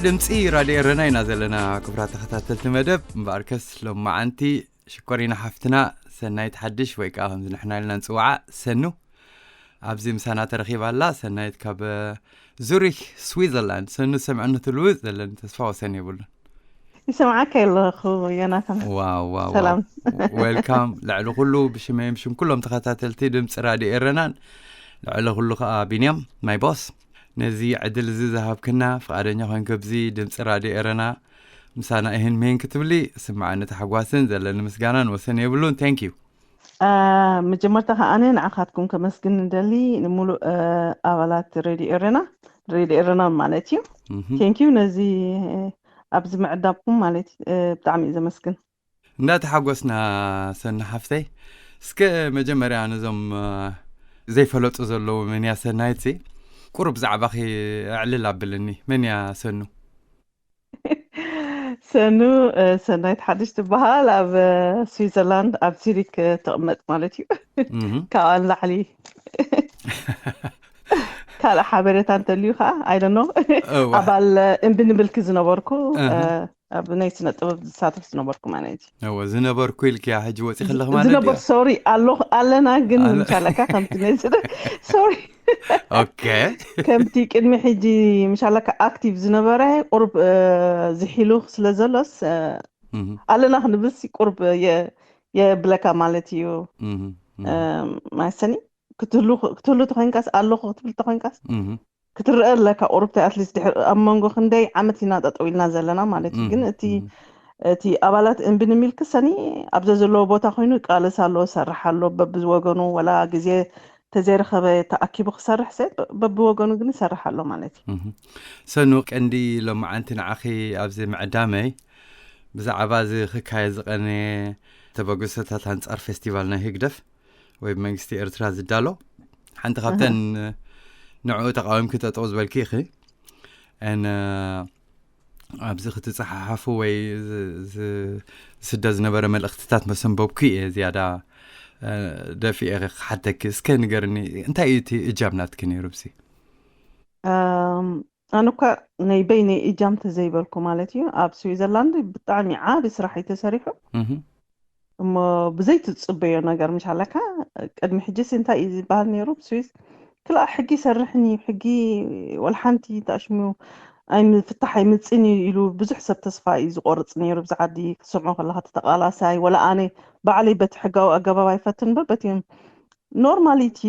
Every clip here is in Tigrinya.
ድምፂ ራድዮ ኤረና ኢና ዘለና። ክቡራት ተኸታተልቲ መደብ፣ እምበኣርከስ ሎማዓንቲ ሽኮሪና ሓፍትና ሰናይት ሓድሽ ወይ ከዓ ከምዚ ንሕና ኢልና ንፅውዓ ሰኑ ኣብዚ ምሳና ተረኺባ ኣላ። ሰናይት ካብ ዙሪክ ስዊዘርላንድ። ሰኑ ሰምዐኒ ትልውጥ ዘለኒ ተስፋ ወሰን የብሉን። ይሰምዓካ ኣለኹ ዮናታን። ዋው ዋው ሰላም። ዌልካም። ልዕሊ ኩሉ ብሽመይ ብሽም ኩሎም ተኸታተልቲ ድምፂ ራድዮ ኤረናን ልዕሊ ኩሉ ከዓ ቢንያም ማይ ቦስ ነዚ ዕድል እዚ ዝሃብክና፣ ፍቓደኛ ኮይንከ ብዚ ድምፂ ራድዮ ኤረና ምሳና ይህን ሜን ክትብሊ ስምዓኒ ተሓጓስን ዘለኒ ምስጋናን ወሰን የብሉን። Thank you። መጀመርታ ከዓነ ንዓኻትኩም ከመስግን ንደሊ፣ ንሙሉእ ኣባላት ሬድዮ ኤረና፣ ሬድዮ ኤረና ማለት እዩ። Thank you ነዚ ኣብዚ ምዕዳብኩም ማለት ብጣዕሚ እዩ ዘመስግን። እንዳተሓጎስና ሰኑ ሓፍተይ፣ እስከ መጀመርያ ነዞም ዘይፈለጡ ዘለዉ መንያ ሰናይት ቁሩብ ብዛዕባኺ ኣዕልል ኣብልኒ። መንያ ሰኑ? ሰኑ ሰናይት ሓድሽ ትበሃል፣ ኣብ ስዊዘርላንድ ኣብ ዚሪክ ትቕመጥ ማለት እዩ። ካብኣ ንላዕሊ ካልእ ሓበሬታ እንተልዩ ከዓ ኣይደኖ። ኣባል እምቢ ንብልኪ ዝነበርኩ፣ ኣብ ናይ ስነ ጥበብ ዝሳተፍ ዝነበርኩ ማለት እዩ። እወ፣ ዝነበርኩ ኢልክያ፣ ሕጂ ወፂ ከለኽ ማለት ዝነበር እዩ። ሶሪ ኣለኹ ኣለና፣ ግን ኣለ- ምሻለካ ከምቲ ናይ ስነ ሶሪ ኦኬ። ከምቲ ቅድሚ ሕጂ ምሻለካ ኣክቲቭ ዝነበረ ቁርብ ዝሒሉ ስለ ዘሎስ ኣለና ክንብልሲ ቁርብ የብለካ ማለት እዩ። ማሰኒ ክትህሉ ክትህሉ ተኮይንካስ ኣለኹ ክትብል ተኮይንካስ ክትረአ ኣለካ። ቁርብቲ ኣትሊስት ድሕሪ ኣብ መንጎ ክንደይ ዓመት ኢና ጠጠው ኢልና ዘለና ማለት እዩ። ግን እቲ እቲ ኣባላት እምቢ ንሚልክ ሰኒ ኣብ ዘዘለዎ ቦታ ኮይኑ ይቃለስ ኣሎ፣ ይሰርሕ ኣሎ በብወገኑ፣ ወላ ግዜ ተዘይረኸበ ተኣኪቡ ክሰርሕ ሰብ በብወገኑ ግን ይሰርሕ ኣሎ ማለት እዩ። ሰኑ፣ ቀንዲ ሎማዓንቲ ንዓኺ ኣብዚ ምዕዳመይ ብዛዕባ እዚ ክካየድ ዝቐነየ ተበግሶታት ኣንጻር ፌስቲቫል ናይ ህግደፍ ወይ ብመንግስቲ ኤርትራ ዝዳሎ ሓንቲ ካብተን ንዕኡ ተቃዊምኪ ጠጠው ዝበልኪ ኢኺ። ን ኣብዚ ክትጸሓሓፉ ወይ ዝ- ዝ- ዝስደድ ዝነበረ መልእኽትታት መሰንበብኩ እየ ዝያዳ ደፊኤ ክሓተኪ። እስከ ንገርኒ፣ እንታይ እዩ እቲ እጃም ናትኪ ነይሩ ብሲ? ኣነ እኳ ናይ በይነይ እጃም ተዘይበልኩ ማለት እዩ። ኣብ ስዊዘርላንድ ብጣዕሚ ዓቢ ስራሕ እዩ ተሰሪሑ። እሞ ብዘይትጽበዮ ነገር ምሽ ኣለካ። ቅድሚ ሕጂስ እንታይ እዩ ዝበሃል ነይሩ ብስዊስ? ክልኣ ሕጊ ይሰርሕን እዩ፣ ሕጊ ወላ ሓንቲ ተኣሽሙ ኣይምፍታሕ ኣይምጽን እዩ ኢሉ ብዙሕ ሰብ ተስፋ እዩ ዝቆርጽ ነይሩ። ብዚ ዓዲ ክትሰምዖ ከለካ እቲ ተቃላሳይ ወላ ኣነ ባዕለይ በቲ ሕጋዊ ኣገባብ ኣይፈትን እምበር በቲ ኖርማሊቲ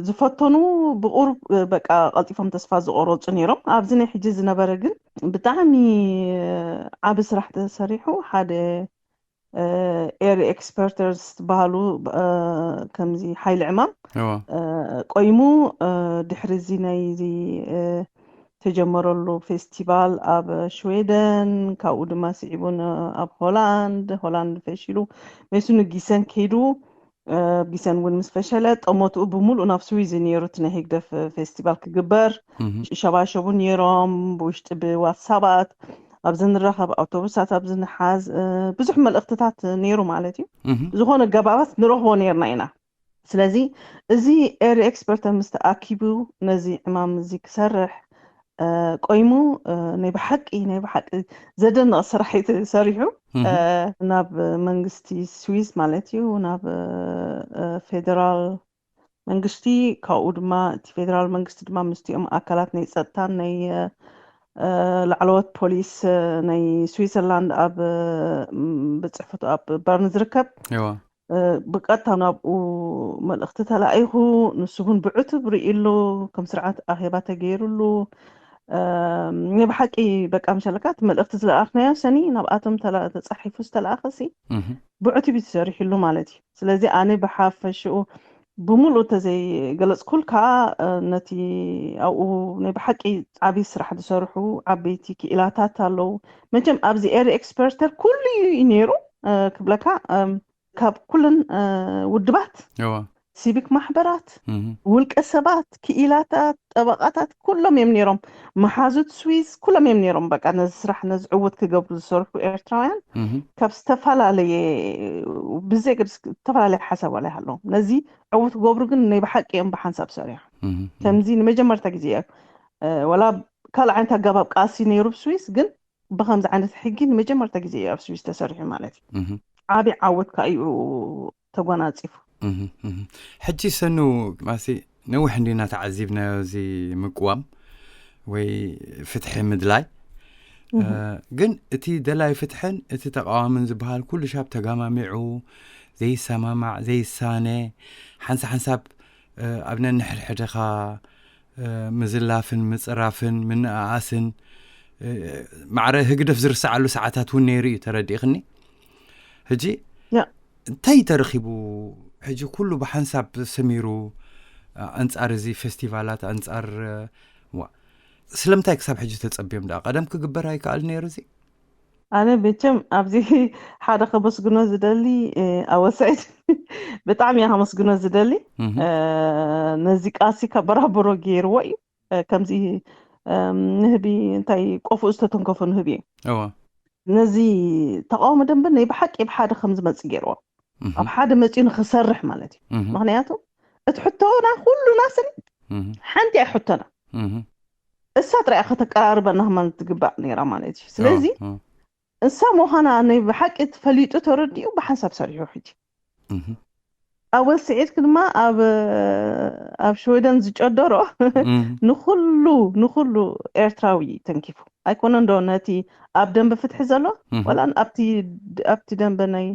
ዝፈተኑ ብቁሩብ በቃ ቀልጢፎም ተስፋ ዝቆረጹ ነይሮም። ኣብዚ ናይ ሕጂ ዝነበረ ግን ብጣዕሚ ዓቢ ስራሕ ተሰሪሑ። ሓደ ኤሪ ኤክስፐርተርስ ዝበሃሉ ከምዚ ሓይሊ ዕማም ቆይሙ ድሕሪ እዚ ናይ ተጀመረሉ ፌስቲቫል ኣብ ሽዌደን፣ ካብኡ ድማ ስዒቡን ኣብ ሆላንድ፣ ሆላንድ ፈሺሉ መሱ ንጊሰን ከይዱ። ጊሰን እውን ምስ ፈሸለ ጠሞትኡ ብምሉእ ናብ ስዊዝ ነይሩ እቲ ናይ ህግደፍ ፌስቲቫል ክግበር። ሸባሸቡ ነይሮም ብውሽጢ ብዋትሳባት ኣብ ዝንራኸብ ኣውቶቡሳት ኣብ ዝንሓዝ ብዙሕ መልእኽትታት ነይሩ ማለት እዩ። ዝኾነ ገባባት ንረኽቦ ነይርና ኢና። ስለዚ እዚ ኤሪ ኤክስፐርተር ምስ ተኣኪቡ ነዚ ዕማም እዚ ክሰርሕ ቆይሙ ናይ ብሓቂ ናይ ብሓቂ ዘደንቕ ስራሕ እዩ ሰሪሑ። ናብ መንግስቲ ስዊስ ማለት እዩ፣ ናብ ፌደራል መንግስቲ፣ ካብኡ ድማ እቲ ፌደራል መንግስቲ ድማ ምስቲኦም ኣካላት ናይ ጸጥታን ናይ ላዕለዎት ፖሊስ ናይ ስዊዘርላንድ ኣብ ብጽሕፈቱ ኣብ በርን ዝርከብ ብቀጥታ ናብኡ መልእኽቲ ተላኢኹ። ንሱ እውን ብዕቱብ ርእይሉ፣ ከም ስርዓት ኣኼባ ተገይሩሉ። ናይ ብሓቂ በቃ ምሸለካ እቲ መልእኽቲ ዝለኣኽናዮ ሰኒ ናብኣቶም ተፃሒፉ ዝተለኣኸ ሲ ብዕቱብ እዩ ተሰሪሕሉ ማለት እዩ። ስለዚ ኣነ ብሓፈሽኡ ብምሉእ እንተዘይገለፅኩልካ ነቲ ኣብኡ ናይ ብሓቂ ዓብዪ ስራሕ ዝሰርሑ ዓበይቲ ክኢላታት ኣለዉ። መቸም ኣብዚ ኤሪ ኤክስፐርተር ኩሉ እዩ ነይሩ ክብለካ፣ ካብ ኩለን ውድባት፣ ሲቪክ ማሕበራት፣ ውልቀ ሰባት፣ ክኢላታት፣ ጠበቃታት ኩሎም እዮም ነይሮም። መሓዙት ስዊዝ ኩሎም እዮም ነይሮም። በቃ ነዚ ስራሕ ነዚ ዕውት ክገብሩ ዝሰርሑ ኤርትራውያን ካብ ዝተፈላለየ ብዘይ ገድስ ዝተፈላለየ ሓሳብ ዋላ ይሃለዎም ነዚ ዕውት ክገብሩ ግን ናይ ብሓቂ እዮም ብሓንሳብ ሰሪሖም። ከምዚ ንመጀመርታ ግዜ እዮም ወላ ካልእ ዓይነት ኣገባብ ቃልሲ ነይሩ ኣብ ስዊስ፣ ግን ብኸምዚ ዓይነት ሕጊ ንመጀመርታ ግዜ እዩ ኣብ ስዊስ ተሰሪሑ ማለት እዩ። እህ፣ ዓብዪ ዓወት ከዓ እዩ ተጎናፂፉ። እህ፣ እህ። ሕጂ ሰኑ ማሲ ነዊሕ እንዲና ተዓዚብናዮ እዚ ምቅዋም ወይ ፍትሒ ምድላይ። እ፣ ግን እቲ ደላይ ፍትሕን እቲ ተቃዋምን ዝበሃል ኩሉ ሻብ ተጋማሚዑ ዘይሰማማዕ ዘይሳነ ሓንሳ ሓንሳብ እ፣ ኣብ ነንሕድሕድኻ እ፣ ምዝላፍን ምፅራፍን ምንኣኣስን እ፣ ማዕረ ህግደፍ ዝርሰዓሉ ሰዓታት እውን ነይሩ እዩ። ተረዲእኽኒ? ሕጂ ያ። እንታይ ተረኺቡ? ሕጂ ኩሉ ብሓንሳብ ሰሚሩ እ፣ ኣንጻር እዚ ፌስቲቫላት ኣንጻር እ፣ ዋ ስለምንታይ ክሳብ ሕጂ ተጸብዮም ደኣ ቀደም ክግበር ኣይከኣል ነይሩ እዚ? ኣነ መቸም ኣብዚ ሓደ ከመስግኖ ዝደሊ እ፣ ኣወ ስዒድ ብጣዕሚ እየ ከመስግኖ ዝደሊ። እህ፣ እ፣ ነዚ ቃልሲ ከበራብሮ ገይርዎ እዩ። እ፣ ከምዚ እም፣ ንህቢ እንታይ ቆፍኡ ዝተተንከፎ ንህቢ እዩ። እወ። ነዚ ተቃውሞ ደንበ ናይ ብሓቂ ብሓደ ከም ዝመፅእ ገይርዎ እህ፣ ኣብ ሓደ መፂኡ ንክሰርሕ ማለት እዩ። እህ፣ ምክንያቱ እቲ ሕቶና ኩሉና ስኒ እህ፣ ሓንቲ ኣይ ሕቶና እህ። እሳ ጥራይ ከተቀራርበና ማለት ትግባእ ነይራ ማለት እዩ። ስለዚ እወ፣ እወ። እሳ ምዃና ናይ ብሓቂ ተፈሊጡ ተረዲኡ ብሓንሳብ ሰሪሑ ሕጂ እህ፣ ኣወል ስዒድ ድማ ኣብ ኣብ ሽወደን ዝጨደሮ እህ፣ ንኩሉ ንኩሉ ኤርትራዊ ተንኪፉ ኣይኮነ እንዶ ነቲ ኣብ ደንበ ፍትሒ ዘሎ እህ፣ ወላ ኣብቲ ኣብቲ ደንበ ናይ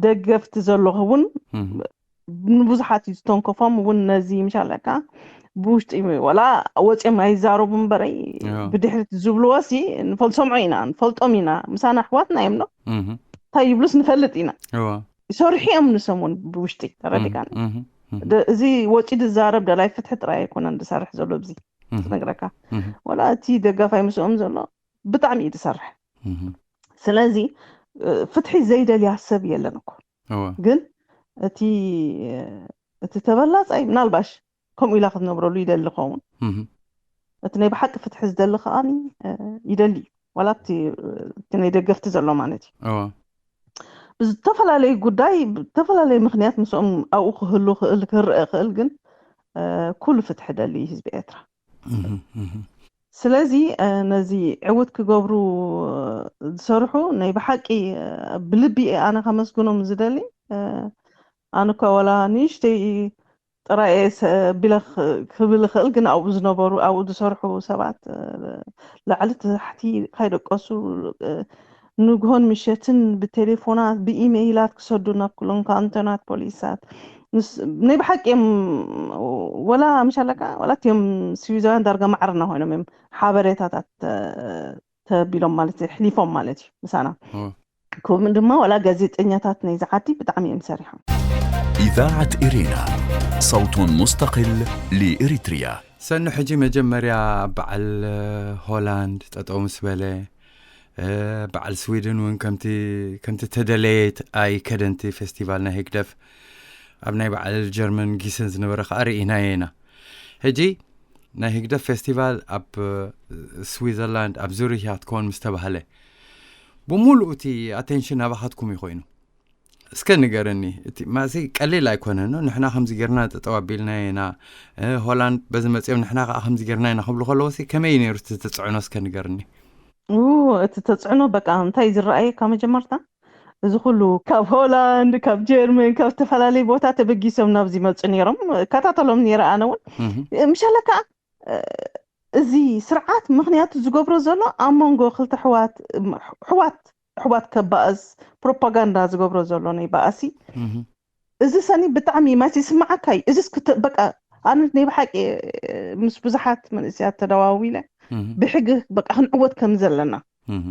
ደገፍቲ ዘሎ እውን እህ። ንብዙሓት እዩ ዝተንከፎም እውን ነዚ ምሻለካ ብውሽጢ ወላ ወፂኦም ኣይዛረቡ እምበረይ ያ። ብድሕሪት ዝብልዎ ሲ ንፈልሶምዖ ኢና ንፈልጦም ኢና ምሳና ኣሕዋትና እዮም ዶ እህ፣ እንታይ ይብሉስ ንፈልጥ ኢና እወ። ይሰርሑ እዮም ንሶም እውን ብውሽጢ ተረዲካኒ እህ፣ እህ፣ ደ- እዚ ወፂ ዝዛረብ ደላይ ፍትሒ ጥራይ ኣይኮነን ዝሰርሕ ዘሎ ኣብዚ እህ፣ ክነግረካ እህ። ወላ እቲ ደጋፋይ ምስኦም ዘሎ ብጣዕሚ እዩ ዝሰርሕ እህ፣ ስለዚ እ፣ ፍትሒ ዘይደልያ ሰብ የለን እኮ እወ። ግን እቲ እቲ ተበላፃይ ምናልባሽ ከምኡ ኢላ ክትነብረሉ ይደሊ ኸውን እህ፣ እቲ ናይ ብሓቂ ፍትሒ ዝደሊ ከዓኒ እ፣ ይደሊ እዩ ዋላ ኣብቲ እቲ ናይ ደገፍቲ ዘሎ ማለት እዩ እወ። ብዝተፈላለዩ ጉዳይ ብዝተፈላለዩ ምክንያት ምስኦም ኣብኡ ክህሉ ክእል ክረአ ክእል ግን እ፣ ኩሉ ፍትሒ ደሊ እዩ ህዝቢ ኤርትራ እህ፣ እህ። ስለዚ እ፣ ነዚ ዕውት ክገብሩ እ፣ ዝሰርሑ ናይ ብሓቂ እ፣ ብልቢ ኣነ ከመስግኖም ዝደሊ እ፣ ኣነ እኳ ወላ ንእሽተይ ጥራይ እየ ሰ- ቢለ ክ- ክብል ይኽእል ግን ኣብኡ ዝነበሩ ኣብኡ ዝሰርሑ ሰባት እ፣ ላዕሊ ታሕቲ ካይደቀሱ እ፣ ንግሆን ምሸትን ብቴሌፎናት ብኢሜይላት ክሰዱ ናብ ኩሎም ካንቶናት ፖሊሳት ምስ- ናይ ብሓቂ እዮም ወላ ምሻለካ ወላ እቲኦም ስዊዛውያን ዳርጋ ማዕርና ኮይኖም እዮም ሓበሬታታት ተ- ተቢሎም ማለት እዩ ሕሊፎም ማለት እዩ ምሳና እወ። ከምኡ ድማ ዋላ ጋዜጠኛታት ናይዚ ዓዲ ብጣዕሚ እዮም ሰሪሖም إذاعة إرينا، صوت مستقل لإريتريا. ሰኑ ሕጂ መጀመርያ በዓል እ፣ ሆላንድ ጠጠው ምስ በለ እ፣ በዓል ስዊድን እውን ከምቲ ከምቲ ተደለየት ኣይከደንቲ ፌስቲቫል ናይ ህግደፍ ኣብ ናይ በዓል ጀርመን ጊሰን ዝነበረ ከዓ ርኢናዮ ኢና። ሕጂ ናይ ህግደፍ ፌስቲቫል ኣብ እ፣ ስዊዘርላንድ ኣብ ዙሪያ ትከውን ምስ ተባህለ ብሙሉእ እቲ ኣቴንሽን ናባኻትኩም እዩ ኮይኑ እስከ ንገረኒ እቲ ማሲ ቀሊል ኣይኮነን ንሕና ከምዚ ጌርና ጠጠው ኣቢልና ኢና እ፣ ሆላንድ በዚ መፅኦም ንሕና ከዓ ከምዚ ጌርና ኢና ክብሉ ከለዎ ሲ ከመይ እዩ ነይሩ እቲ ተፅዕኖ እስከ ንገርኒ ኡ፣ እቲ ተፅዕኖ በቃ እንታይ ዝረኣየ ካብ መጀመርታ እዚ ኩሉ ካብ ሆላንድ ካብ ጀርመን ካብ ዝተፈላለዩ ቦታ ተበጊሶም ናብዚ መፁ ነይሮም እከታተሎም ነይረ ኣነ እውን እህ፣ ምሻለ ከዓ እ፣ እዚ ስርዓት ምክንያቱ ዝገብሮ ዘሎ ኣብ መንጎ ክልተ ኣሕዋት ኣሕዋት ኣሕዋት ከባእስ ፕሮፓጋንዳ ዝገብሮ ዘሎ ናይ ባእሲ እህ፣ እዚ ሰኒ ብጣዕሚ ማይሲ ስምዓካ እዩ እዚስ ክተ- በቃ ኣነ ናይ ብሓቂ ምስ ብዙሓት መንእስያት ተደዋዊለ እህ፣ ብሕጊ በቃ ክንዕወት ከም ዘለና እህ፣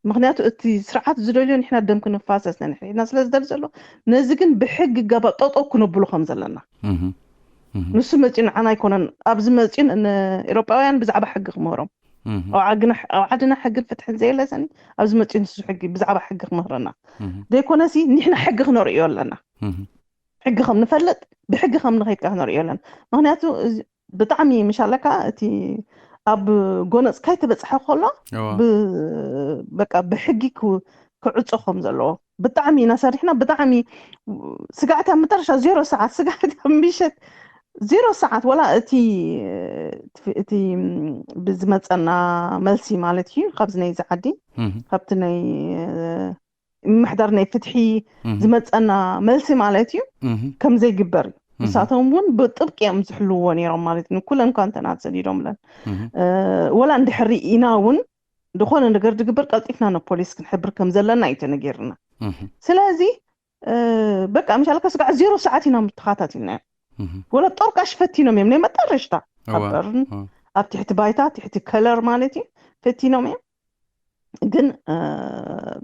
ምክንያቱ እቲ ስርዓት ዝደልዮ ንሕና ደም ክንፋሰስ ነንሕና ስለ ዝደል ዘሎ ነዚ ግን ብሕጊ ገባ ጠጠው ክነብሉ ከም ዘለና እህ፣ እህ፣ ንሱ መፂኡ ንዓና ኣይኮነን ኣብዚ መፂኡ ንኤሮጳውያን ብዛዕባ ሕጊ ክምህሮም እህ፣ ኣብ ዓግና- ኣብ ዓድና ሕግን ፍትሕን ዘየለ ሰኒ ኣብዚ መፂኡ ንሱ ሕጊ ብዛዕባ ሕጊ ክምህረና እህ፣ ዘይኮነሲ ንሕና ሕጊ ክነርእዮ ኣለና እህ፣ ሕጊ ከም ንፈልጥ ብሕጊ ከም ንኸይድ ከዓ ክንርእዮ ኣለና ምክንያቱ እዚ ብጣዕሚ ምሻለካ እቲ ኣብ ጎነፅካ ይተበፅሐ ከሎ እዋ፣ ብ- በቃ ብሕጊ ክው- ክዕፆ ከም ዘለዎ ብጣዕሚ ኢና ሰሪሕና ብጣዕሚ ስጋዕቲ ኣብ መጨረሻ ዜሮ ሰዓት ስጋዕቲ ኣብ ምሸት ዜሮ ሰዓት፣ ወላ እቲ እቲ ብዝመፀና መልሲ ማለት እዩ፣ ካብዚ ናይ ዝዓዲ ካብቲ ናይ ምሕዳር ናይ ፍትሒ ዝመፀና መልሲ ማለት እዩ፣ ከም ዘይግበር እዩ። ንሳቶም እውን ብጥብቂ እዮም ዝሕልውዎ ነይሮም ማለት እዩ። ኩለን እኳ እንተና ሰዲዶምለን፣ ወላ እንድሕር ኢና እውን ዝኾነ ነገር ዝግበር ቀልጢፍና ንፖሊስ ክንሕብር ከም ዘለና እዩ ተነጊርና። ስለዚ በቃ ምሻለካ ስጋዕ ዜሮ ሰዓት ኢና ተኸታቲልናዮ። ወላ ጦርቃሽ ፈቲኖም እዮም ናይ መጠረሽታ ኣብ በርን ኣብ ትሕቲ ባይታ ትሕቲ ከለር ማለት እዩ ፈቲኖም እዮም። ግን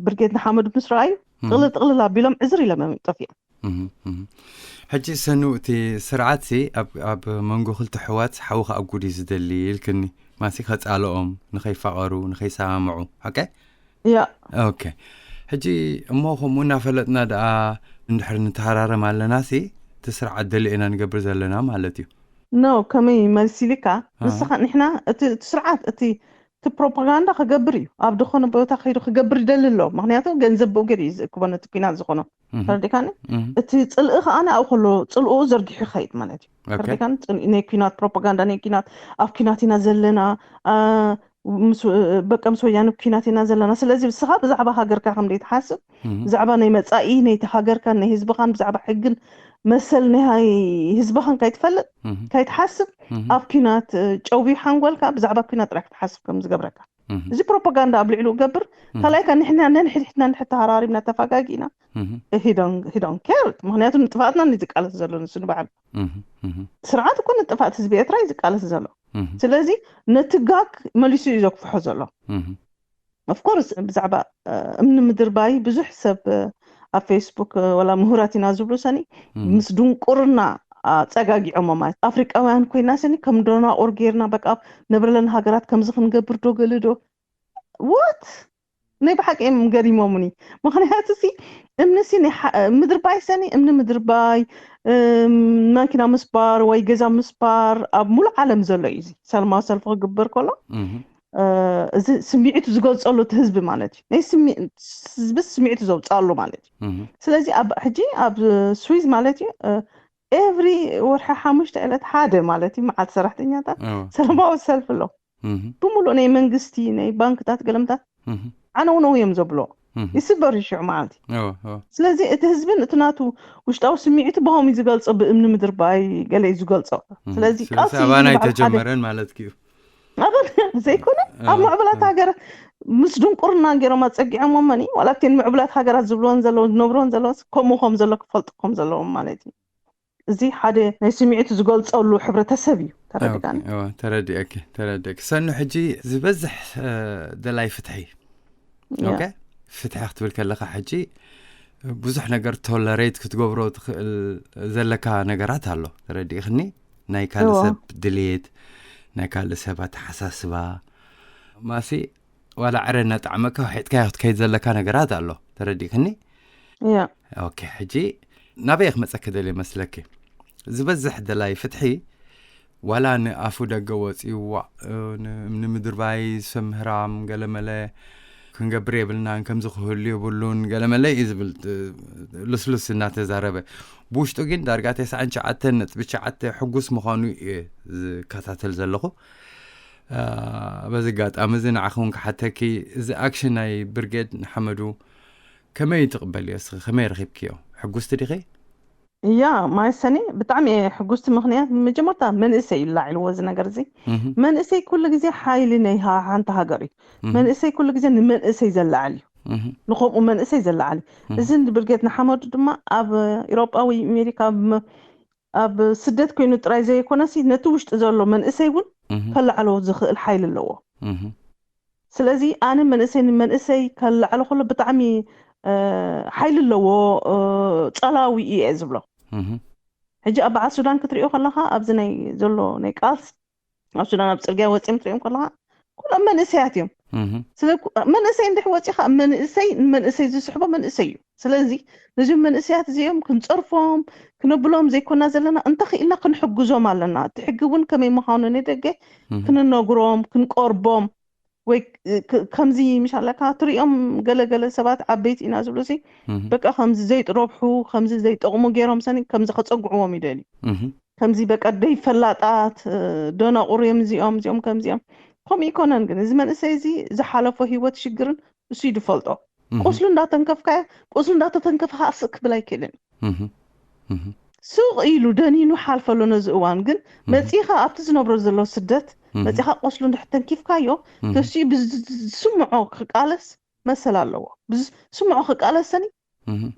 ብርጌድ ንሓመዱ ምስ ረኣዩ ጥቕልል ጥቕልል ኣቢሎም ዕዝር ኢሎም እዮም ጠፊኦም። ሕጂ ሰኑ እቲ ስርዓት ሲ ኣብ መንጎ ክልተ ኣሕዋት ሓዊ ከኣጉድ እዩ ዝደሊ ኢልክኒ። ማሲ ከፃልኦም ንኸይፋቐሩ ንኸይሰማምዑ ሓቀ ያ ኦኬ። ሕጂ እሞ ከምኡ እናፈለጥና ደኣ እንድሕር ንተሃራረም ኣለና ሲ እቲ ስርዓት ደልዮ ኢና ንገብር ዘለና ማለት እዩ። ኖ ከመይ መልሲልካ ንስኻ ንሕና እቲ ስርዓት እቲ እቲ ፕሮፓጋንዳ ክገብር እዩ ኣብ ዝኾነ ቦታ ከይዱ ክገብር ይደሊ ኣሎ። ምክንያቱ ገንዘብ ብኡ ገይሩ እዩ ዝእክቦ ነቲ ኩናት ዝኾኖ ተረዲካኒ። እቲ ፅልኢ ከዓ ኣብኡ ከሎ ፅልኡ ዘርጊሑ ይኸይድ ማለት እዩ። ተረዲካኒ። ናይ ኩናት ፕሮፓጋንዳ ናይ ኩናት ኣብ ኩናት ኢና ዘለና በቃ ምስ ወያነ ኩናት ኢና ዘለና። ስለዚ ንስኻ ብዛዕባ ሃገርካ ከም ዘይትሓስብ ብዛዕባ ናይ መፃኢ ናይቲ ሃገርካን ናይ ህዝብኻን ብዛዕባ ሕግን መሰል ናይ ህዝብኻን ካይትፈልጥ ካይትሓስብ ኣብ ኩናት ጨውዩ ሓንጎልካ ብዛዕባ ኩናት ጥራይ ክትሓስብ ከም ዝገብረካ እዚ ፕሮፓጋንዳ ኣብ ልዕሉ ገብር ካልኣይካ ንሕና ነንሕድሕድና እንድሕር ተሃራሪምና ተፋጋጊና ሂዶን ኬር ምክንያቱ ንጥፋትና እዩ ዝቃለስ ዘሎ ንሱ ንባዕሉ ስርዓት እኮ ንጥፋት ህዝቢ ኤርትራ እዩ ዝቃለስ ዘሎ ስለዚ ነቲ ጋግ መሊሱ እዩ ዘክፍሖ ዘሎ ኦፍኮርስ ብዛዕባ እምኒ ምድርባይ ብዙሕ ሰብ ኣብ ፌስቡክ ወላ ምሁራት ኢና ዝብሉ ሰኒ ምስ ድንቁርና ፀጋጊዖሞ ማለት ኣፍሪቃውያን ኮይና ሰኒ ከም ዶናቁር ጌርና በቃ ነብረለን ሃገራት ከምዚ ክንገብር ዶ ገለ ዶ ወት ናይ ብሓቂ እዮም ገሪሞምኒ ምክንያቱ ሲ እምኒ ሲ ምድርባይ ሰኒ እምኒ ምድርባይ ማኪና ምስባር ወይ ገዛ ምስባር ኣብ ሙሉእ ዓለም ዘሎ እዩ ሰልማዊ ሰልፊ ክግበር ከሎ እዚ ስሚዒቱ ዝገልፀሉ እቲ ህዝቢ ማለት እዩ ናይ ህዝቢ ስሚዒቱ ዘውፅኣሉ ማለት እዩ ስለዚ ኣብ ሕጂ ኣብ ስዊዝ ማለት እዩ ኤቭሪ ወርሒ ሓሙሽተ ዕለት ሓደ ማለት እዩ መዓልቲ ሰራሕተኛታት ሰላማዊ ሰልፊ ኣሎ ብምሉእ ናይ መንግስቲ ናይ ባንክታት ገለምታት ዓነውነው እዮም ዘብሎ ይስበር ሽዑ መዓልቲ ስለዚ እቲ ህዝብን እቲ ናቱ ውሽጣዊ ስምዒቱ ብኸም እዩ ዝገልፆ ብእምኒ ምድርባይ ገለ እዩ ዝገልፆ ስለዚ ቃልሲ ኣባና ኣይተጀመረን ማለት እዩ ዘይኮነ ኣብ ምዕብላት ሃገራት ምስ ድንቁርና ገይሮም ኣፀጊዖም መኒ ዋላ ኣብተን ምዕብላት ሃገራት ዝብልዎን ዘለዉ ዝነብርዎን ዘለዉ ከምኡ ከም ዘሎ ክፈልጡ ከም ዘለዎም ማለት እዩ እዚ ሓደ ናይ ስምዒቱ ዝገልፀሉ ሕብረተሰብ እዩ ተረዲካኒ ተረዲአኪ ተረዲአኪ ሰኑ ሕጂ ዝበዝሕ ደላይ ፍትሒ ፍትሒ ክትብል ከለካ ሕጂ ብዙሕ ነገር ቶለሬት ክትገብሮ ትኽእል ዘለካ ነገራት ኣሎ ተረዲእክኒ ናይ ካልእ ሰብ ድሌት ናይ ካልእ ሰብ ኣተሓሳስባ ማሲ ዋላ ዕረ እናጣዕመካ ውሒጥካዮ ክትከይድ ዘለካ ነገራት ኣሎ ተረዲእክኒ ኦኬ ሕጂ ናበይ ክመፀኪ ደልየ መስለኪ ዝበዝሕ ደላይ ፍትሒ ዋላ ንኣፉ ደገ ወፂኡ ዋዕ ንምድርባይ ሰብ ምህራም ገለመለ ክንገብር የብልናን ከምዚ ክህሉ የብሉን ገለመለ እዩ ዝብል ልስሉስ እናተዛረበ ብውሽጡ ግን ዳርጋ ተስዓን ትሽዓተን ነጥቢ ትሽዓተ ሕጉስ ምዃኑ እየ ዝከታተል ዘለኹ በዚ ኣጋጣሚ እዚ ንዓኺ እውን ክሓተኪ እዚ ኣክሽን ናይ ብርጌድ ንሓመዱ ከመይ ትቕበልዮ እስኺ ከመይ ረኺብክዮ ሕጉስቲ ዲኺ እያ ማይሰኒ ብጣዕሚ እየ ሕጉስቲ ምክንያት መጀመርታ መንእሰይ እዩ ላዒልዎ እዚ ነገር እዚ መንእሰይ ኩሉ ግዜ ሓይሊ ናይ ሓንቲ ሃገር እዩ መንእሰይ ኩሉ ግዜ ንመንእሰይ ዘለዓል እዩ ንከምኡ መንእሰይ ዘለዓል እዩ እዚ ብርጌድ ንሓመዱ ድማ ኣብ ኤሮጳ ወይ ኣሜሪካ ኣብ ስደት ኮይኑ ጥራይ ዘይኮነሲ ነቲ ውሽጢ ዘሎ መንእሰይ እውን ከላዕሎ ዝኽእል ሓይሊ ኣለዎ ስለዚ ኣነ መንእሰይ ንመንእሰይ ከላዕሎ ከሎ ብጣዕሚ ሓይሊ ኣለዎ ፀላዊ እየ ዝብሎ ሕጂ ኣብ በዓል ሱዳን ክትሪኦ ከለካ ኣብዚ ናይ ዘሎ ናይ ቃልስ ኣብ ሱዳን ኣብ ፅርግያ ወፂኦም ትሪኦም ከለካ ኩሎም መንእሰያት እዮም ስለ መንእሰይ እንድሕ ወፂኻ መንእሰይ ንመንእሰይ ዝስሕቦ መንእሰይ እዩ ስለዚ ነዚም መንእሰያት እዚኦም ክንፀርፎም ክነብሎም ዘይኮና ዘለና እንተኽኢልና ክንሕግዞም ኣለና እቲ ሕጊ እውን ከመይ ምዃኑ ንደገ ክንነግሮም ክንቆርቦም ወይ ከምዚ ምሻለካ ትሪኦም ገለገለ ሰባት ዓበይቲ ኢና ዝብሉ ሲ በቃ ከምዚ ዘይጥረብሑ ከምዚ ዘይጠቕሙ ገይሮም ሰኒ ከምዚ ከፀጉዕዎም ይደልዩ ከምዚ በቀደይ ፈላጣት ደናቑር እዮም እዚኦም እዚኦም ከምዚኦም። ከምኡ ይኮነን። ግን እዚ መንእሰይ እዚ ዝሓለፎ ህይወት ሽግርን እሱ ይድፈልጦ። ቁስሉ እንዳተንከፍካዮ፣ ቁስሉ እንዳተተንከፈ ከዓ ስቅ ክብል ኣይክእልን። ሱቅ ኢሉ ደኒኑ ሓልፈሎ ነዚ እዋን። ግን መፂኻ ኣብቲ ዝነብሮ ዘሎ ስደት መፂኻ ቁስሉ እንድሕር ተንኪፍካዮ፣ ተሲኡ ብዝስምዖ ክቃለስ መሰል ኣለዎ። ብዝስምዖ ክቃለስ ሰኒ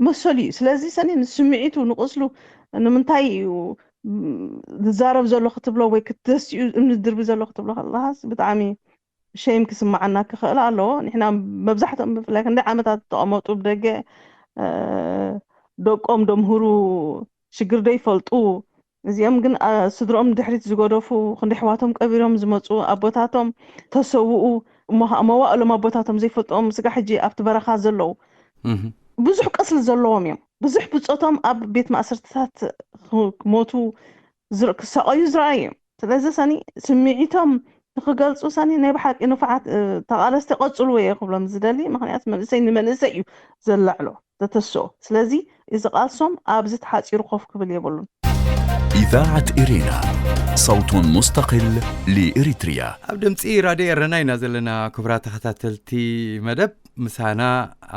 መሰሉ እዩ። ስለዚ ሰኒ ንስምዒቱ ንቁስሉ ንምንታይ እዩ ዝዛረብ ዘሎ ክትብሎ ወይ ክትተሲኡ እምኒ ድርቢ ዘሎ ክትብሎ ከለካስ ብጣዕሚ ሸይም ክስምዓና ክኽእል ኣለዎ። ንሕና መብዛሕትኦም ብፍላይ ክንደይ ዓመታት ዝተቐመጡ ብደገ ደቆም ደምህሩ ሽግር ደይፈልጡ እዚኦም ግን ስድሮኦም ድሕሪት ዝገደፉ ክንዲ ኣሕዋቶም ቀቢሮም ዝመፁ ኣቦታቶም ተሰውኡ እሞ ከዓ መዋእሎም ኣቦታቶም ዘይፈልጥኦም ስጋ ሕጂ ኣብቲ በረኻ ዘለዉ ብዙሕ ቅስል ዘለዎም እዮም። ብዙሕ ብፆቶም ኣብ ቤት ማእሰርትታት ክሞቱ ክሳቐዩ ዝረኣዩ እዮም። ስለዚ ሰኒ ስምዒቶም ንክገልፁ ሰኒ ናይ ብሓቂ ንፉዓት ተቓለስቲ ቀፅልዎ እየ ክብሎም ዝደሊ። ምክንያቱ መንእሰይ ንመንእሰይ እዩ ዘላዕሎ ዘተስኦ። ስለዚ እዚ ቃልሶም ኣብዚ ተሓፂሩ ኮፍ ክብል የብሉን። إذاعة إرينا، صوت مستقل لإريتريا. ኣብ ድምፂ ራድዮ ኤረና ኢና ዘለና። ክቡራት ተኸታተልቲ መደብ፣ ምሳና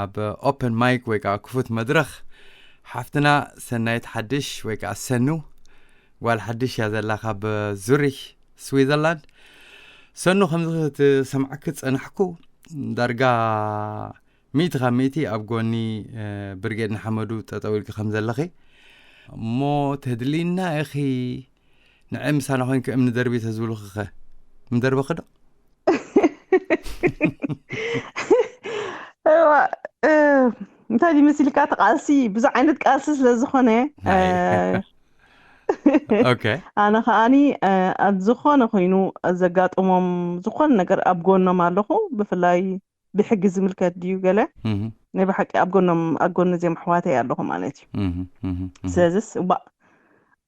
ኣብ ኦፕን ማይክ ወይ ከዓ ክፉት መድረኽ ሓፍትና ሰናይት ሓድሽ ወይ ከዓ ሰኑ፣ ጓል ሓድሽ እያ ዘላ ካብ ዙሪክ ስዊዘርላንድ። ሰኑ፣ ከምዚ ክትሰምዓኪ ዝፀናሕኩ ዳርጋ ሚእቲ ካብ ሚእቲ ኣብ ጎኒ ብርጌድ ንሓመዱ ጠጠው ኢልኪ ከም ዘለኺ እሞ፣ ተድሊና ኢኺ ንዐ ምሳና ኮይንኪ እምኒ ደርቢ ተዝብሉኺ ኸ ምደርበኺ ዶ? እንታይ ድዩ መሲልካ? እቲ ቃልሲ ብዙሕ ዓይነት ቃልሲ ስለ ዝኾነ ኣነ ከዓኒ ዝኾነ ኮይኑ ዘጋጥሞም ዝኾነ ነገር ኣብ ጎኖም ኣለኹ። ብፍላይ ብሕጊ ዝምልከት ድዩ ገለ ናይ ብሓቂ ኣብ ጎኖም ኣብ ጎኒ እዚኦም ኣሕዋተይ ኣለኹ ማለት እዩ። ስለዚስ እባ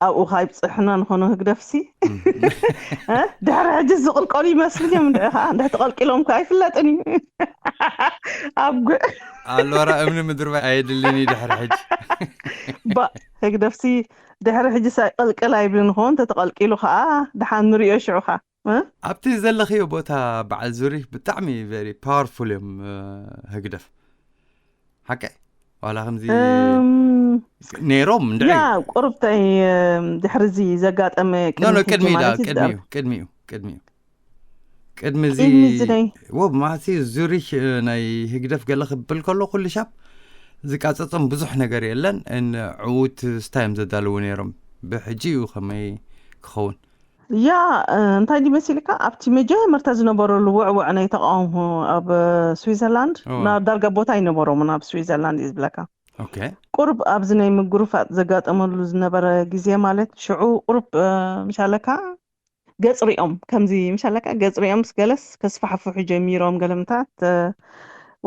ኣብኡ ካይብፅሕና ንኾኑ ህግደፍሲ ድሕሪ ሕጂ ዝቕልቀሉ ይመስሉ እዮም። እንድዒ ከዓ እንድሕ ተቐልቂሎም ከዓ ኣይፍለጥን እዩ። ኣብ ኣሎራ እምኒ ምድርባይ ኣየድልን እዩ ድሕሪ ሕጂ። ባ ህግደፍሲ ድሕሪ ሕጂ ሳይቀልቀል ኣይብልን ይኸውን። ተተቐልቂሉ ከዓ ድሓን ንሪኦ ሽዑ ከዓ ኣብቲ ዘለኽዮ ቦታ በዓል ዙሪክ ብጣዕሚ very powerful እዮም ህግደፍ። ሓቀ ዋላ ከምዚ ነይሮም እንድዒ ቁርብተይ ድሕሪ እዚ ዘጋጠመ ቅድሚ ቅድሚኡ ቅድሚኡ ቅድሚኡ ቅድሚ እዚ ወብ ማሲ ዙሪክ ናይ ህግደፍ ገለ ክብል ከሎ ኩሉ ሻብ ዝቃፀፆም ብዙሕ ነገር የለን። ዕዉት ስታ እዮም ዘዳልዉ ነይሮም። ብሕጂ እዩ ከመይ ክኸውን? ያ እንታይ ድዩ መሲልካ ኣብቲ መጀመርታ ዝነበረሉ ውዕውዕ ናይ ተቃውሞ ኣብ ስዊዘርላንድ ዳርጋ ቦታ ኣይነበሮምን ኣብ ስዊዘርላንድ እዩ ዝብለካ። ቁርብ ኣብዚ ናይ ምጉርፋጥ ዘጋጠመሉ ዝነበረ ግዜ ማለት ሽዑ ቁርብ ምሻለካ ገፅሪኦም ከምዚ ምሻለካ ገፅሪኦም ስገለስ ከስፋሕፍሑ ጀሚሮም ገለምታት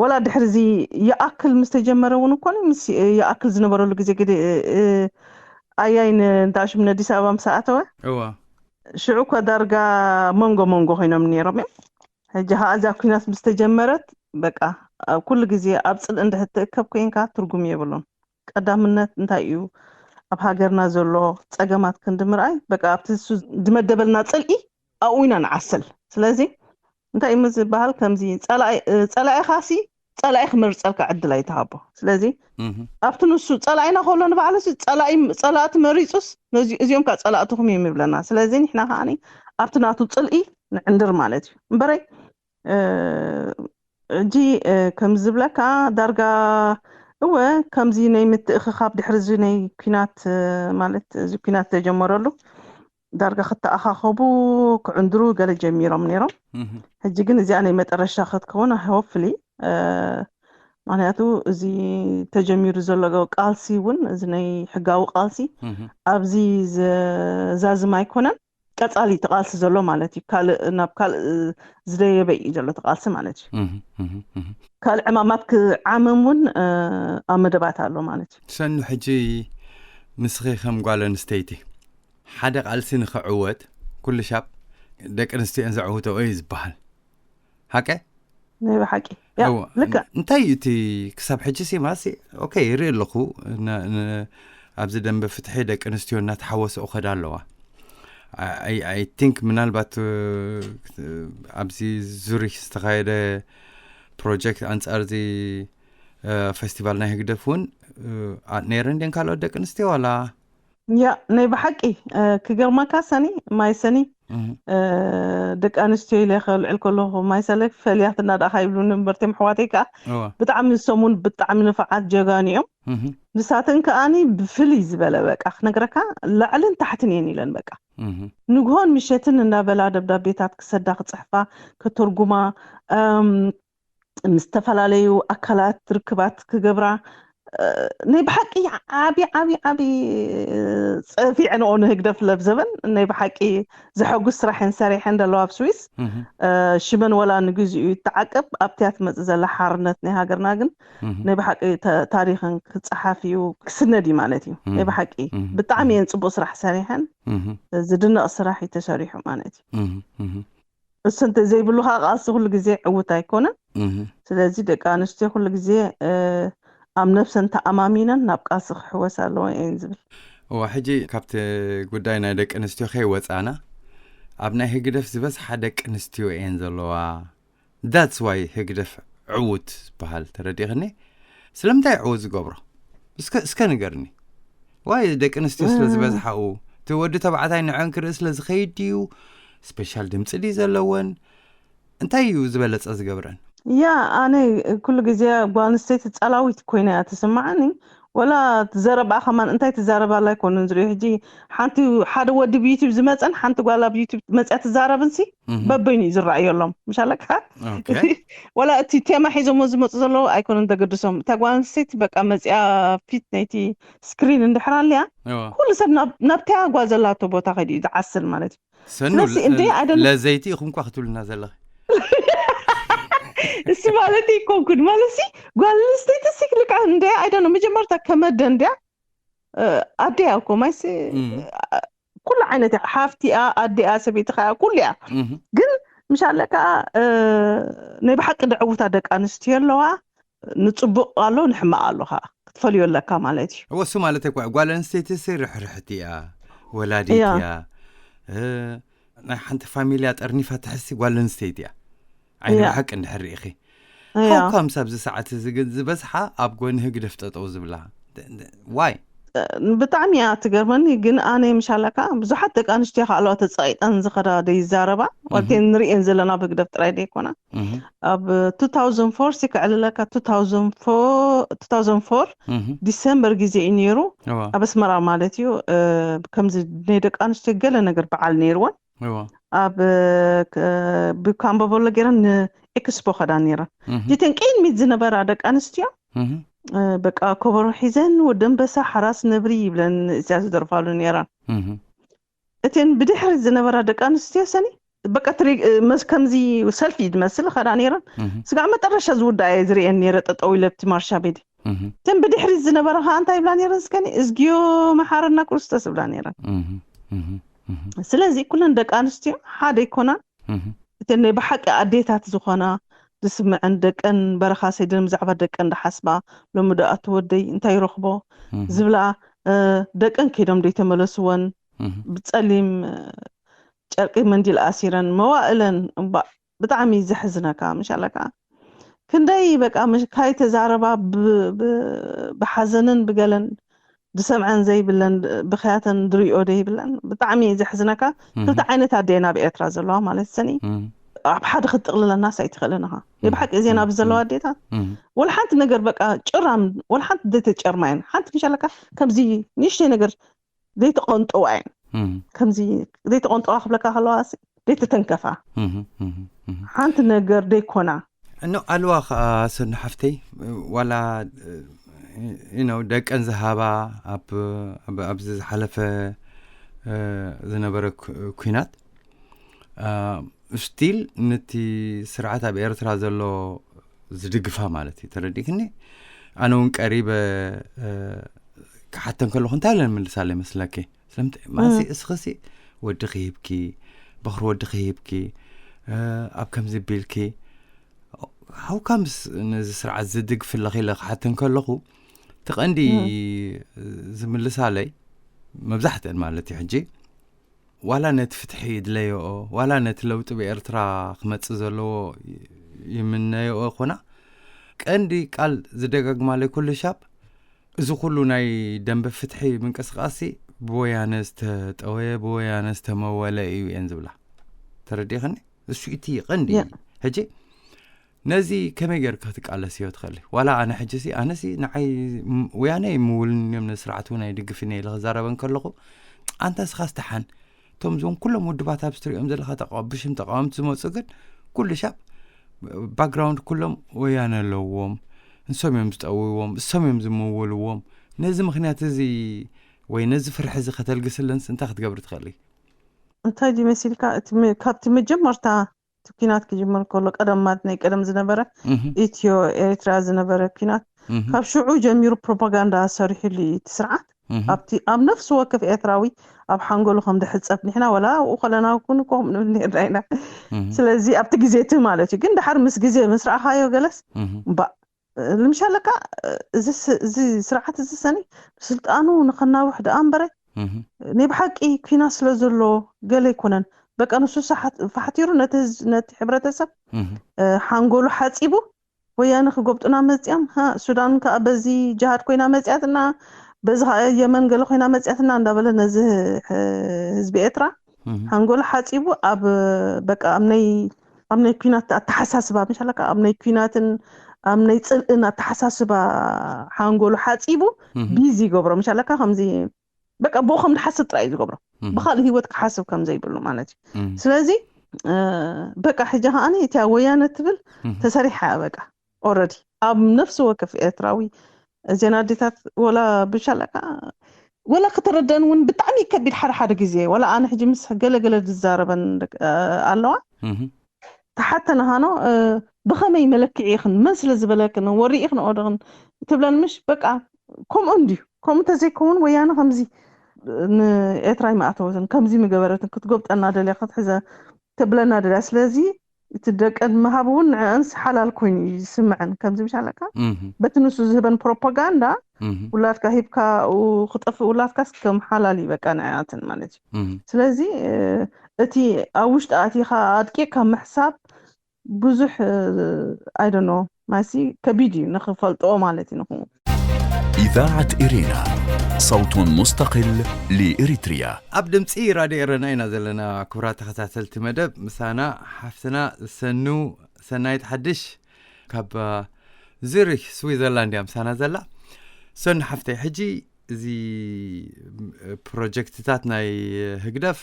ወላ ድሕሪ እዚ ይኣክል ምስ ተጀመረ እውን እኮ ምስ ይኣክል ዝነበረሉ ግዜ ግዲ ኣያይ ንዳሽም ነዲስ ኣበባ ምስ ኣተወ እዋ ሽዑ እኮ ዳርጋ መንጎ መንጎ ኮይኖም ነይሮም እዮም። ሕጂ ከዓ እዛ ኩናት ምስ ተጀመረት በቃ ኣብ ኩሉ ግዜ ኣብ ፅልኢ እንድሕር ትእከብ ኮይንካ ትርጉም የብሉን። ቀዳምነት እንታይ እዩ ኣብ ሃገርና ዘሎ ፀገማት ክንዲ ምርኣይ በቃ ኣብቲ እሱ ዝመደበልና ፅልኢ ኣብኡ ኢና ንዓስል። ስለዚ እንታይ እዩ ዝበሃል ከምዚ ፀላኢኻሲ ፀላኢ ክመርፀልካ ዕድል ኣይትሃቦ። ስለዚ ኣብቲ ንሱ ፀላኢና ከሎ ንባዕሉ ፀላእቲ መሪፁስ እዚኦም ከዓ ፀላእትኹም እዮም ይብለና። ስለዚ ንሕና ከዓ ኣብቲ ናቱ ፅልኢ ንዕንድር ማለት እዩ እምበረይ ሕጂ ከም ዝብለካ ዳርጋ እወ ከምዚ ናይ ምትእኽኻብ ድሕሪ እዚ ናይ ኩናት ማለት እዚ ኩናት ተጀመረሉ ዳርጋ ክተኣኻኸቡ ክዕንድሩ ገለ ጀሚሮም ነይሮም። ሕጂ ግን እዚኣ ናይ መጠረሻ ክትከውን hopefully ምክንያቱ እዚ ተጀሚሩ ዘሎ ቃልሲ እውን እዚ ናይ ሕጋዊ ቃልሲ ኣብዚ ዘዛዝም ኣይኮነን። ቀፃሊ ተቃልሲ ዘሎ ማለት እዩ። ካልእ ናብ ካልእ ዝደየበ እዩ ዘሎ ተቃልሲ ማለት እዩ። ካልእ ዕማማት ክዓምም እውን ኣብ መደባት ኣሎ ማለት እዩ። ሰኑ ሕጂ ንስኺ ከም ጓል ኣንስተይቲ ሓደ ቃልሲ ንክዕወት ኩሉ ሻብ ደቂ ኣንስትዮ እየን ዘዕውተኦ እዩ ዝበሃል። ሓቀ? ናይ ብሓቂ ልክዕ። እንታይ እዩ እቲ ክሳብ ሕጂ ሲ ማሲ ኦኬ ይርኢ ኣለኹ ኣብዚ ደንበ ፍትሒ ደቂ ኣንስትዮ እናተሓወሰኦ ከዳ ኣለዋ። I think ምናልባት ኣብዚ ዙሪክ ዝተኻየደ ፕሮጀክት ኣንጻር እዚ ፈስቲቫል ናይ ህግደፍ እውን ነይረን ድን ካልኦት ደቂ ኣንስትዮ ዋላ? ያ ናይ ብሓቂ ክገርመካ ሰኒ ማይ ሰኒ ደቂ ኣንስትዮ ኢለ ከልዕል ከለኹ ማይ ሰለ ፈልያትና ዳኻ ይብሉኒ እምበርቶም ኣሕዋተይ ከዓ ብጣዕሚ ዝሰሙን ብጣዕሚ ንፋዓት ጀጋኑ እዮም። ንሳተን ከዓኒ ብፍልይ ዝበለ በቃ ክነግረካ ላዕልን ታሕትን እየን ኢለን በቃ ንግሆን ምሸትን እናበላ ደብዳቤታት ክሰዳ ክፅሕፋ ከተርጉማ ምስ ዝተፈላለዩ ኣካላት ርክባት ክገብራ ናይ ብሓቂ ዓቢ ዓቢ ዓቢ ፀፊዐንኦ ንህግደፍ ለብዘበን ናይ ብሓቂ ዘሐጉስ ስራሕን ሰሪሐን ዘለዋ ኣብ ስዊስ ሽመን ወላ ንግዚኡ ይተዓቀብ ኣብቲያ ትመፅእ ዘላ ሓርነት ናይ ሃገርና ግን ናይ ብሓቂ ታሪኽን ክፀሓፍ እዩ ክስነድ እዩ ማለት እዩ ናይ ብሓቂ ብጣዕሚ እየን ፅቡቅ ስራሕ ሰሪሐን ዝድነቕ ስራሕ እዩ ተሰሪሑ ማለት እዩ እሱ እንተ ዘይብሉ ከዓ ቃልሲ ኩሉ ግዜ ዕውት ኣይኮነን ስለዚ ደቂ ኣንስትዮ ኩሉ ግዜ ኣብ ነብሰን ተኣማሚነን ናብ ቃልሲ ክሕወስ ኣለዎ እየን ዝብል እዋ ሕጂ ካብቲ ጉዳይ ናይ ደቂ ኣንስትዮ ከይወፃና ኣብ ናይ ህግደፍ ዝበዝሓ ደቂ ኣንስትዮ እየን ዘለዋ that's why ህግደፍ ዕውት ዝበሃል ተረዲእኽኒ ስለምንታይ ዕውት ዝገብሮ እስከ ንገርኒ ዋይ ደቂ ኣንስትዮ ስለ ዝበዝሓኡ እቲ ወዲ ተባዕታይ ንዐን ክርኢ ስለ ዝኸይድ ድዩ ስፔሻል ድምፂ ድዩ ዘለወን እንታይ እዩ ዝበለፀ ዝገብረን ያ ኣነ ኩሉ ግዜ ጓል ኣንስተይቲ ጸላዊት ኮይና እያ ትስምዓኒ ወላ ዘረብኣ ከማን እንታይ ትዛረብ ኣላ ኣይኮንን ዝሪኦ ሕጂ ሓንቲ ሓደ ወዲ ብዩቱብ ዝመፀን ሓንቲ ጓል ኣብ ዩቱብ መፅያ ትዛረብን ሲ በበይኑ እዩ ዝረኣየሎም ምሻለካ ወላ እቲ ቴማ ሒዞሞ ዝመፁ ዘለዉ ኣይኮነን ዘገድሶም እታ ጓል ኣንስተይቲ በቃ መፅያ ፊት ናይቲ ስክሪን እንድሕር ኣልያ ኩሉ ሰብ ናብታ ጓል ዘላቶ ቦታ ከይዱ እዩ ዝዓስል ማለት እዩ ሰኑ ስለዚ እንደ I don't know። ለዘይቲ ኢኹም ኳ ክትብልና ዘለኺ እሱ ማለት ይኮንኩን ማለት ሲ ጓል ኣንስተይቲ ሲ ልክዓ እንደ I don't know መጀመርታ ከመደ እንድያ ኣደያ እኮ ማይሲ ኩሉ ዓይነት እያ ሓፍቲኣ ኣደኣ ሰበይትኻ ኩሉ እያ ግን ምሻለ ከዓ ናይ ብሓቂ ደዕውታ ደቂ ኣንስትዮ ኣለዋ ንፅቡቅ ኣሎ ንሕማቅ ኣሎ ከዓ ክትፈልዮ ኣለካ ማለት እዩ እወሱ ማለት እኳ ጓል ኣንስተይቲ ሲ ርሕርሕቲ እያ ወላዲት እያ ናይ ሓንቲ ፋሚልያ ጠርኒፋ ትሕሲ ጓል ኣንስተይቲ እያ ዓይኒ ብሓቂ እንድሕር ርኢኺ how comes ኣብዚ ሰዓት እዚ ግን ዝበዝሓ ኣብ ጎኒ ህግደፍ ጠጠው ዝብላ why ብጣዕሚ እያ ትገርመኒ ግን ኣነ ምሻለካ ብዙሓት ደቂ ኣንስትዮ ከኣለዋ ተፀቂጠን ዝኸዳ ደይዛረባ ዋልቴ ንርእየን ዘለና ብህግደፍ ጥራይ ደይኮና ኣብ two thousand four ሲ ክዕልለካ two thousand four ዲሰምበር ግዜ እዩ ነይሩ ኣብ ኣስመራ ማለት እዩ ከምዚ ናይ ደቂ ኣንስትዮ ገለ ነገር በዓል ነይርወን ኣብ ብካምቦቦሎ ገይረን ንኤክስፖ ከዳ ነይረን ጅተን ቅድሚት ዝነበራ ደቂ ኣንስትዮ በቃ ኮበሮ ሒዘን ወደንበሳ ሓራስ ነብሪ ይብለን እዚያ ዝደርፋሉ ነይረን እተን ብድሕሪ ዝነበራ ደቂ ኣንስትዮ ሰኒ በቃ ከምዚ ሰልፊ ዝመስል ኸዳ ነይረን ስጋዕ መጠረሻ ዝውዳእ እየ ዝርእየን ነይረ ጠጠው ኢለብቲ ማርሻ ቤዲ እተን ብድሕሪ ዝነበራ ከዓ እንታይ ይብላ ነይረን ስከኒ እዝግዮ መሓረና ክርስቶስ ይብላ ነይረን ስለዚ ኩለን ደቂ ኣንስትዮ ሓደ ይኮና እተን ናይ ብሓቂ ኣዴታት ዝኾና ዝስምዐን ደቀን በረኻ ሰይደን ብዛዕባ ደቀን ዝሓስባ ሎሚ ዶ ኣቲ ወደይ እንታይ ይረኽቦ ዝብላ ደቀን ከይዶም ዘይተመለስወን ብፀሊም ጨርቂ መንዲል ኣሲረን መዋእለን እባ ብጣዕሚ ዘሕዝነካ ምሻለካ ክንደይ በቃ ካይተዛረባ ብሓዘንን ብገለን ዝሰምዐን ዘይብለን ብኽያተን ዝሪኦ ዘይብለን ብጣዕሚ እዩ ዘሕዝነካ ክልተ ዓይነት ኣዴ ናብ ኤርትራ ዘለዋ ማለት ሰኒ ኣብ ሓደ ክትጥቕልለናስ ኣይትኽእልን ኢኻ ናይ ብሓቂ እዚአን ኣብ ዘለዋ ኣዴታት ወላ ሓንቲ ነገር በቃ ጭራም ወላ ሓንቲ ዘይተጨርማ እየን ሓንቲ ምሻለካ ከምዚ ንእሽተይ ነገር ዘይተቐንጠዋ እየን ከምዚ ዘይተቐንጠዋ ክብለካ ከለዋ ዘይተተንከፋ ሓንቲ ነገር ዘይኮና እኖ ኣልዋ ከዓ ሰኑ ሓፍተይ ዋላ you know ደቀን ዝሃባ ኣብ ኣብዚ ዝሓለፈ ዝነበረ ኩናት still ነቲ ስርዓት ኣብ ኤርትራ ዘሎ ዝድግፋ ማለት እዩ ተረዲእክኒ ኣነ እውን ቀሪበ ክሓተን ከለኹ እንታይ ኢለን ምልሳለ ይመስለኪ ስለምንታይ ማሲ እስኽሲ ወዲ ክሂብኪ በኽሪ ወዲ ክሂብኪ ኣብ ከምዚ ቢልኪ how comes ነዚ ስርዓት ዝድግፍ ኣለኺ ኢለ ክሓተን ከለኹ እቲ ቀንዲ ዝምልሳለይ መብዛሕትአን ማለት እዩ ሕጂ ዋላ ነቲ ፍትሒ ይድለዮኦ፣ ዋላ ነቲ ለውጢ ብኤርትራ ክመጽእ ዘለዎ ይምነዮኦ ኾና፣ ቀንዲ ቃል ዝደጋግማለይ ኩሉ ሻብ፣ እዚ ኩሉ ናይ ደንበ ፍትሒ ምንቅስቃሲ ብወያነ ዝተጠወየ፣ ብወያነ ዝተመወለ እዩ እየን ዝብላ። ተረዲእኽኒ? እሱ እቲ ቀንዲ። ሕጂ ነዚ ከመይ ጌርካ ክትቃለስዮ ትኽእሊ? ዋላ ኣነ ሕጂ ሲ፣ ኣነ ሲ ንዓይ ም-፣ ወያነ ይምውልን እዮም፣ ነስርዓት እውን ኣይድግፍን እየ ኢለ ክዛረበን ከለኹ፣ ኣንታ እስኻ ስተሓን፣ እቶም እዞም ኩሎም ውድባት ኣብዚ ትሪኦም ዘለኻ ተቃ-፣ ብሽም ተቃወምቲ ዝመፁ ግን ኩሉ ሻብ ባክግራውንድ ኩሎም ወያነ ኣለዎም፣ ንሶም እዮም ዝጠውይዎም፣ እሶም እዮም ዝምውልዎም። ነዚ ምኽንያት እዚ ወይ ነዚ ፍርሒ እዚ ከተልግስለንስ እንታይ ክትገብሪ ትኽእሊ? እንታይ ድዩ መሲልካ? እቲ መ-፣ ካብቲ መጀመርታ እቲ ኲናት ክጅመር ከሎ፣ ቀደም ማለት ናይ ቀደም ዝነበረ፣ ኢትዮ ኤርትራ ዝነበረ ኲናት፣ ካብ ሽዑ ጀሚሩ ፕሮፓጋንዳ ሰሪሕሉ እዩ እቲ ስርዓት። ኣብቲ፣ ኣብ ነፍሲ ወከፍ ኤርትራዊ ኣብ ሓንጎሉ ከም ድሕጸብ፣ ንሕና ወላ ኣብኡ ከለና ኩን እኮ ንብል ነርና ኢና። ስለዚ ኣብቲ ግዜ እቲ ማለት እዩ። ግን ድሓር ምስ ግዜ ምስ ረኣኻዮ ገለስ፣ እምባእ፣ ንምሻለካ፣ እዚ ስ-፣ እዚ ስርዓት እዚ ሰኒ ስልጣኑ ንኸናውሕ ደኣ እምበረ፣ ናይ ብሓቂ ኲናት ስለ ዘሎ ገለ ኣይኮነን። በቃ ንሱ ሳሓት-፣ ፋሕቲሩ ነቲ ህዝ-፣ ነቲ ሕብረተሰብ፣ ሓንጎሉ ሓጺቡ፣ ወያነ ክጎብጡና መጽዮም፣ ሃ፣ ሱዳን ከኣ በዚ ጅሃድ ኮይና መጽያትና፣ በዚ ከኣ የመን ገለ ኮይና መጽያትና እንዳበለ ነዚ፣ ህ-፣ ህዝቢ ኤርትራ ሓንጎሉ ሓጺቡ ኣብ፣ በቃ ኣብ ናይ፣ ኣብ ናይ ኲናት ኣተሓሳስባ፣ ምሻለካ፣ ኣብ ናይ ኲናትን ኣብ ናይ ጽልእን ኣተሓሳስባ ሓንጎሉ ሓጺቡ ቢዚ ይገብሮ። ምሻለካ፣ ከምዚ በቃ ብኡ ከም ድሓስብ ጥራይ እዩ ዝገብሮ። ብኻልእ ህይወት ክሓስብ ከም ዘይብሉ ማለት እዩ። ስለዚ፣ እ፣ በቃ ሕጂ ከኣ እቲያ ወያነ ትብል ተሰሪሓ እያ በቃ። ኦልረዲ ኣብ ነፍሲ ወከፍ ኤርትራዊ፣ እዘን ኣዴታት ወላ ብሻለካ፣ ወላ ክተረደን እውን ብጣዕሚ ከቢድ ሓደ ሓደ ግዜ። ወላ ኣነ ሕጂ ምስ ገለ ገለ ዝዛረበን ደቂ-፣ እ፣ ኣለዋ። ተሓተና ሃኖ፣ እ፣ ብኸመይ መለክዒ ኢኽን፣ መን ስለ ዝበለክን፣ ወሪ ኢኽን ኦደኽን ትብለን ምሽ? በቃ ከምኡ እንድዩ። ከምኡ እንተዘይከውን ወያነ ከምዚ ንኤርትራ ይመኣተወትን፣ ከምዚ ምገበረትን፣ ክትጎብጠና ደልያ፣ ክትሕዘ ትብለና ደልያ። ስለዚ እቲ ደቀን ምሃብ እውን ንዕአንስ ሓላል ኮይኑ እዩ ዝስምዐን። ከምዚ ምሽ ኣለካ፣ በቲ ንሱ ዝህበን ፕሮፓጋንዳ ውላድካ ሂብካ ኡ ክጠፍእ ውላድካስ ከም ሓላል እዩ በቃ ንዕኣትን ማለት እዩ። ስለዚ፣ እ፣ እቲ ኣብ ውሽጢ ኣቲኻ ኣድቂቕካ ምሕሳብ ብዙሕ፣ እ፣ I don't know፣ ማሲ ከቢድ እዩ ንኽፈልጥኦ ማለት እዩ ንኹ። إذاعة إرينا، صوت مستقل لإريتريا. ኣብ ድምፂ ራድዮ ኤረና ኢና ዘለና። ክቡራት ተኸታተልቲ መደብ፣ ምሳና ሓፍትና ሰኑ ሰናይት ሓድሽ ካብ ዙሪክ ስዊዘርላንድ እያ ምሳና ዘላ። ሰኑ ሓፍተይ፣ ሕጂ እዚ ፕሮጀክትታት ናይ ህግደፍ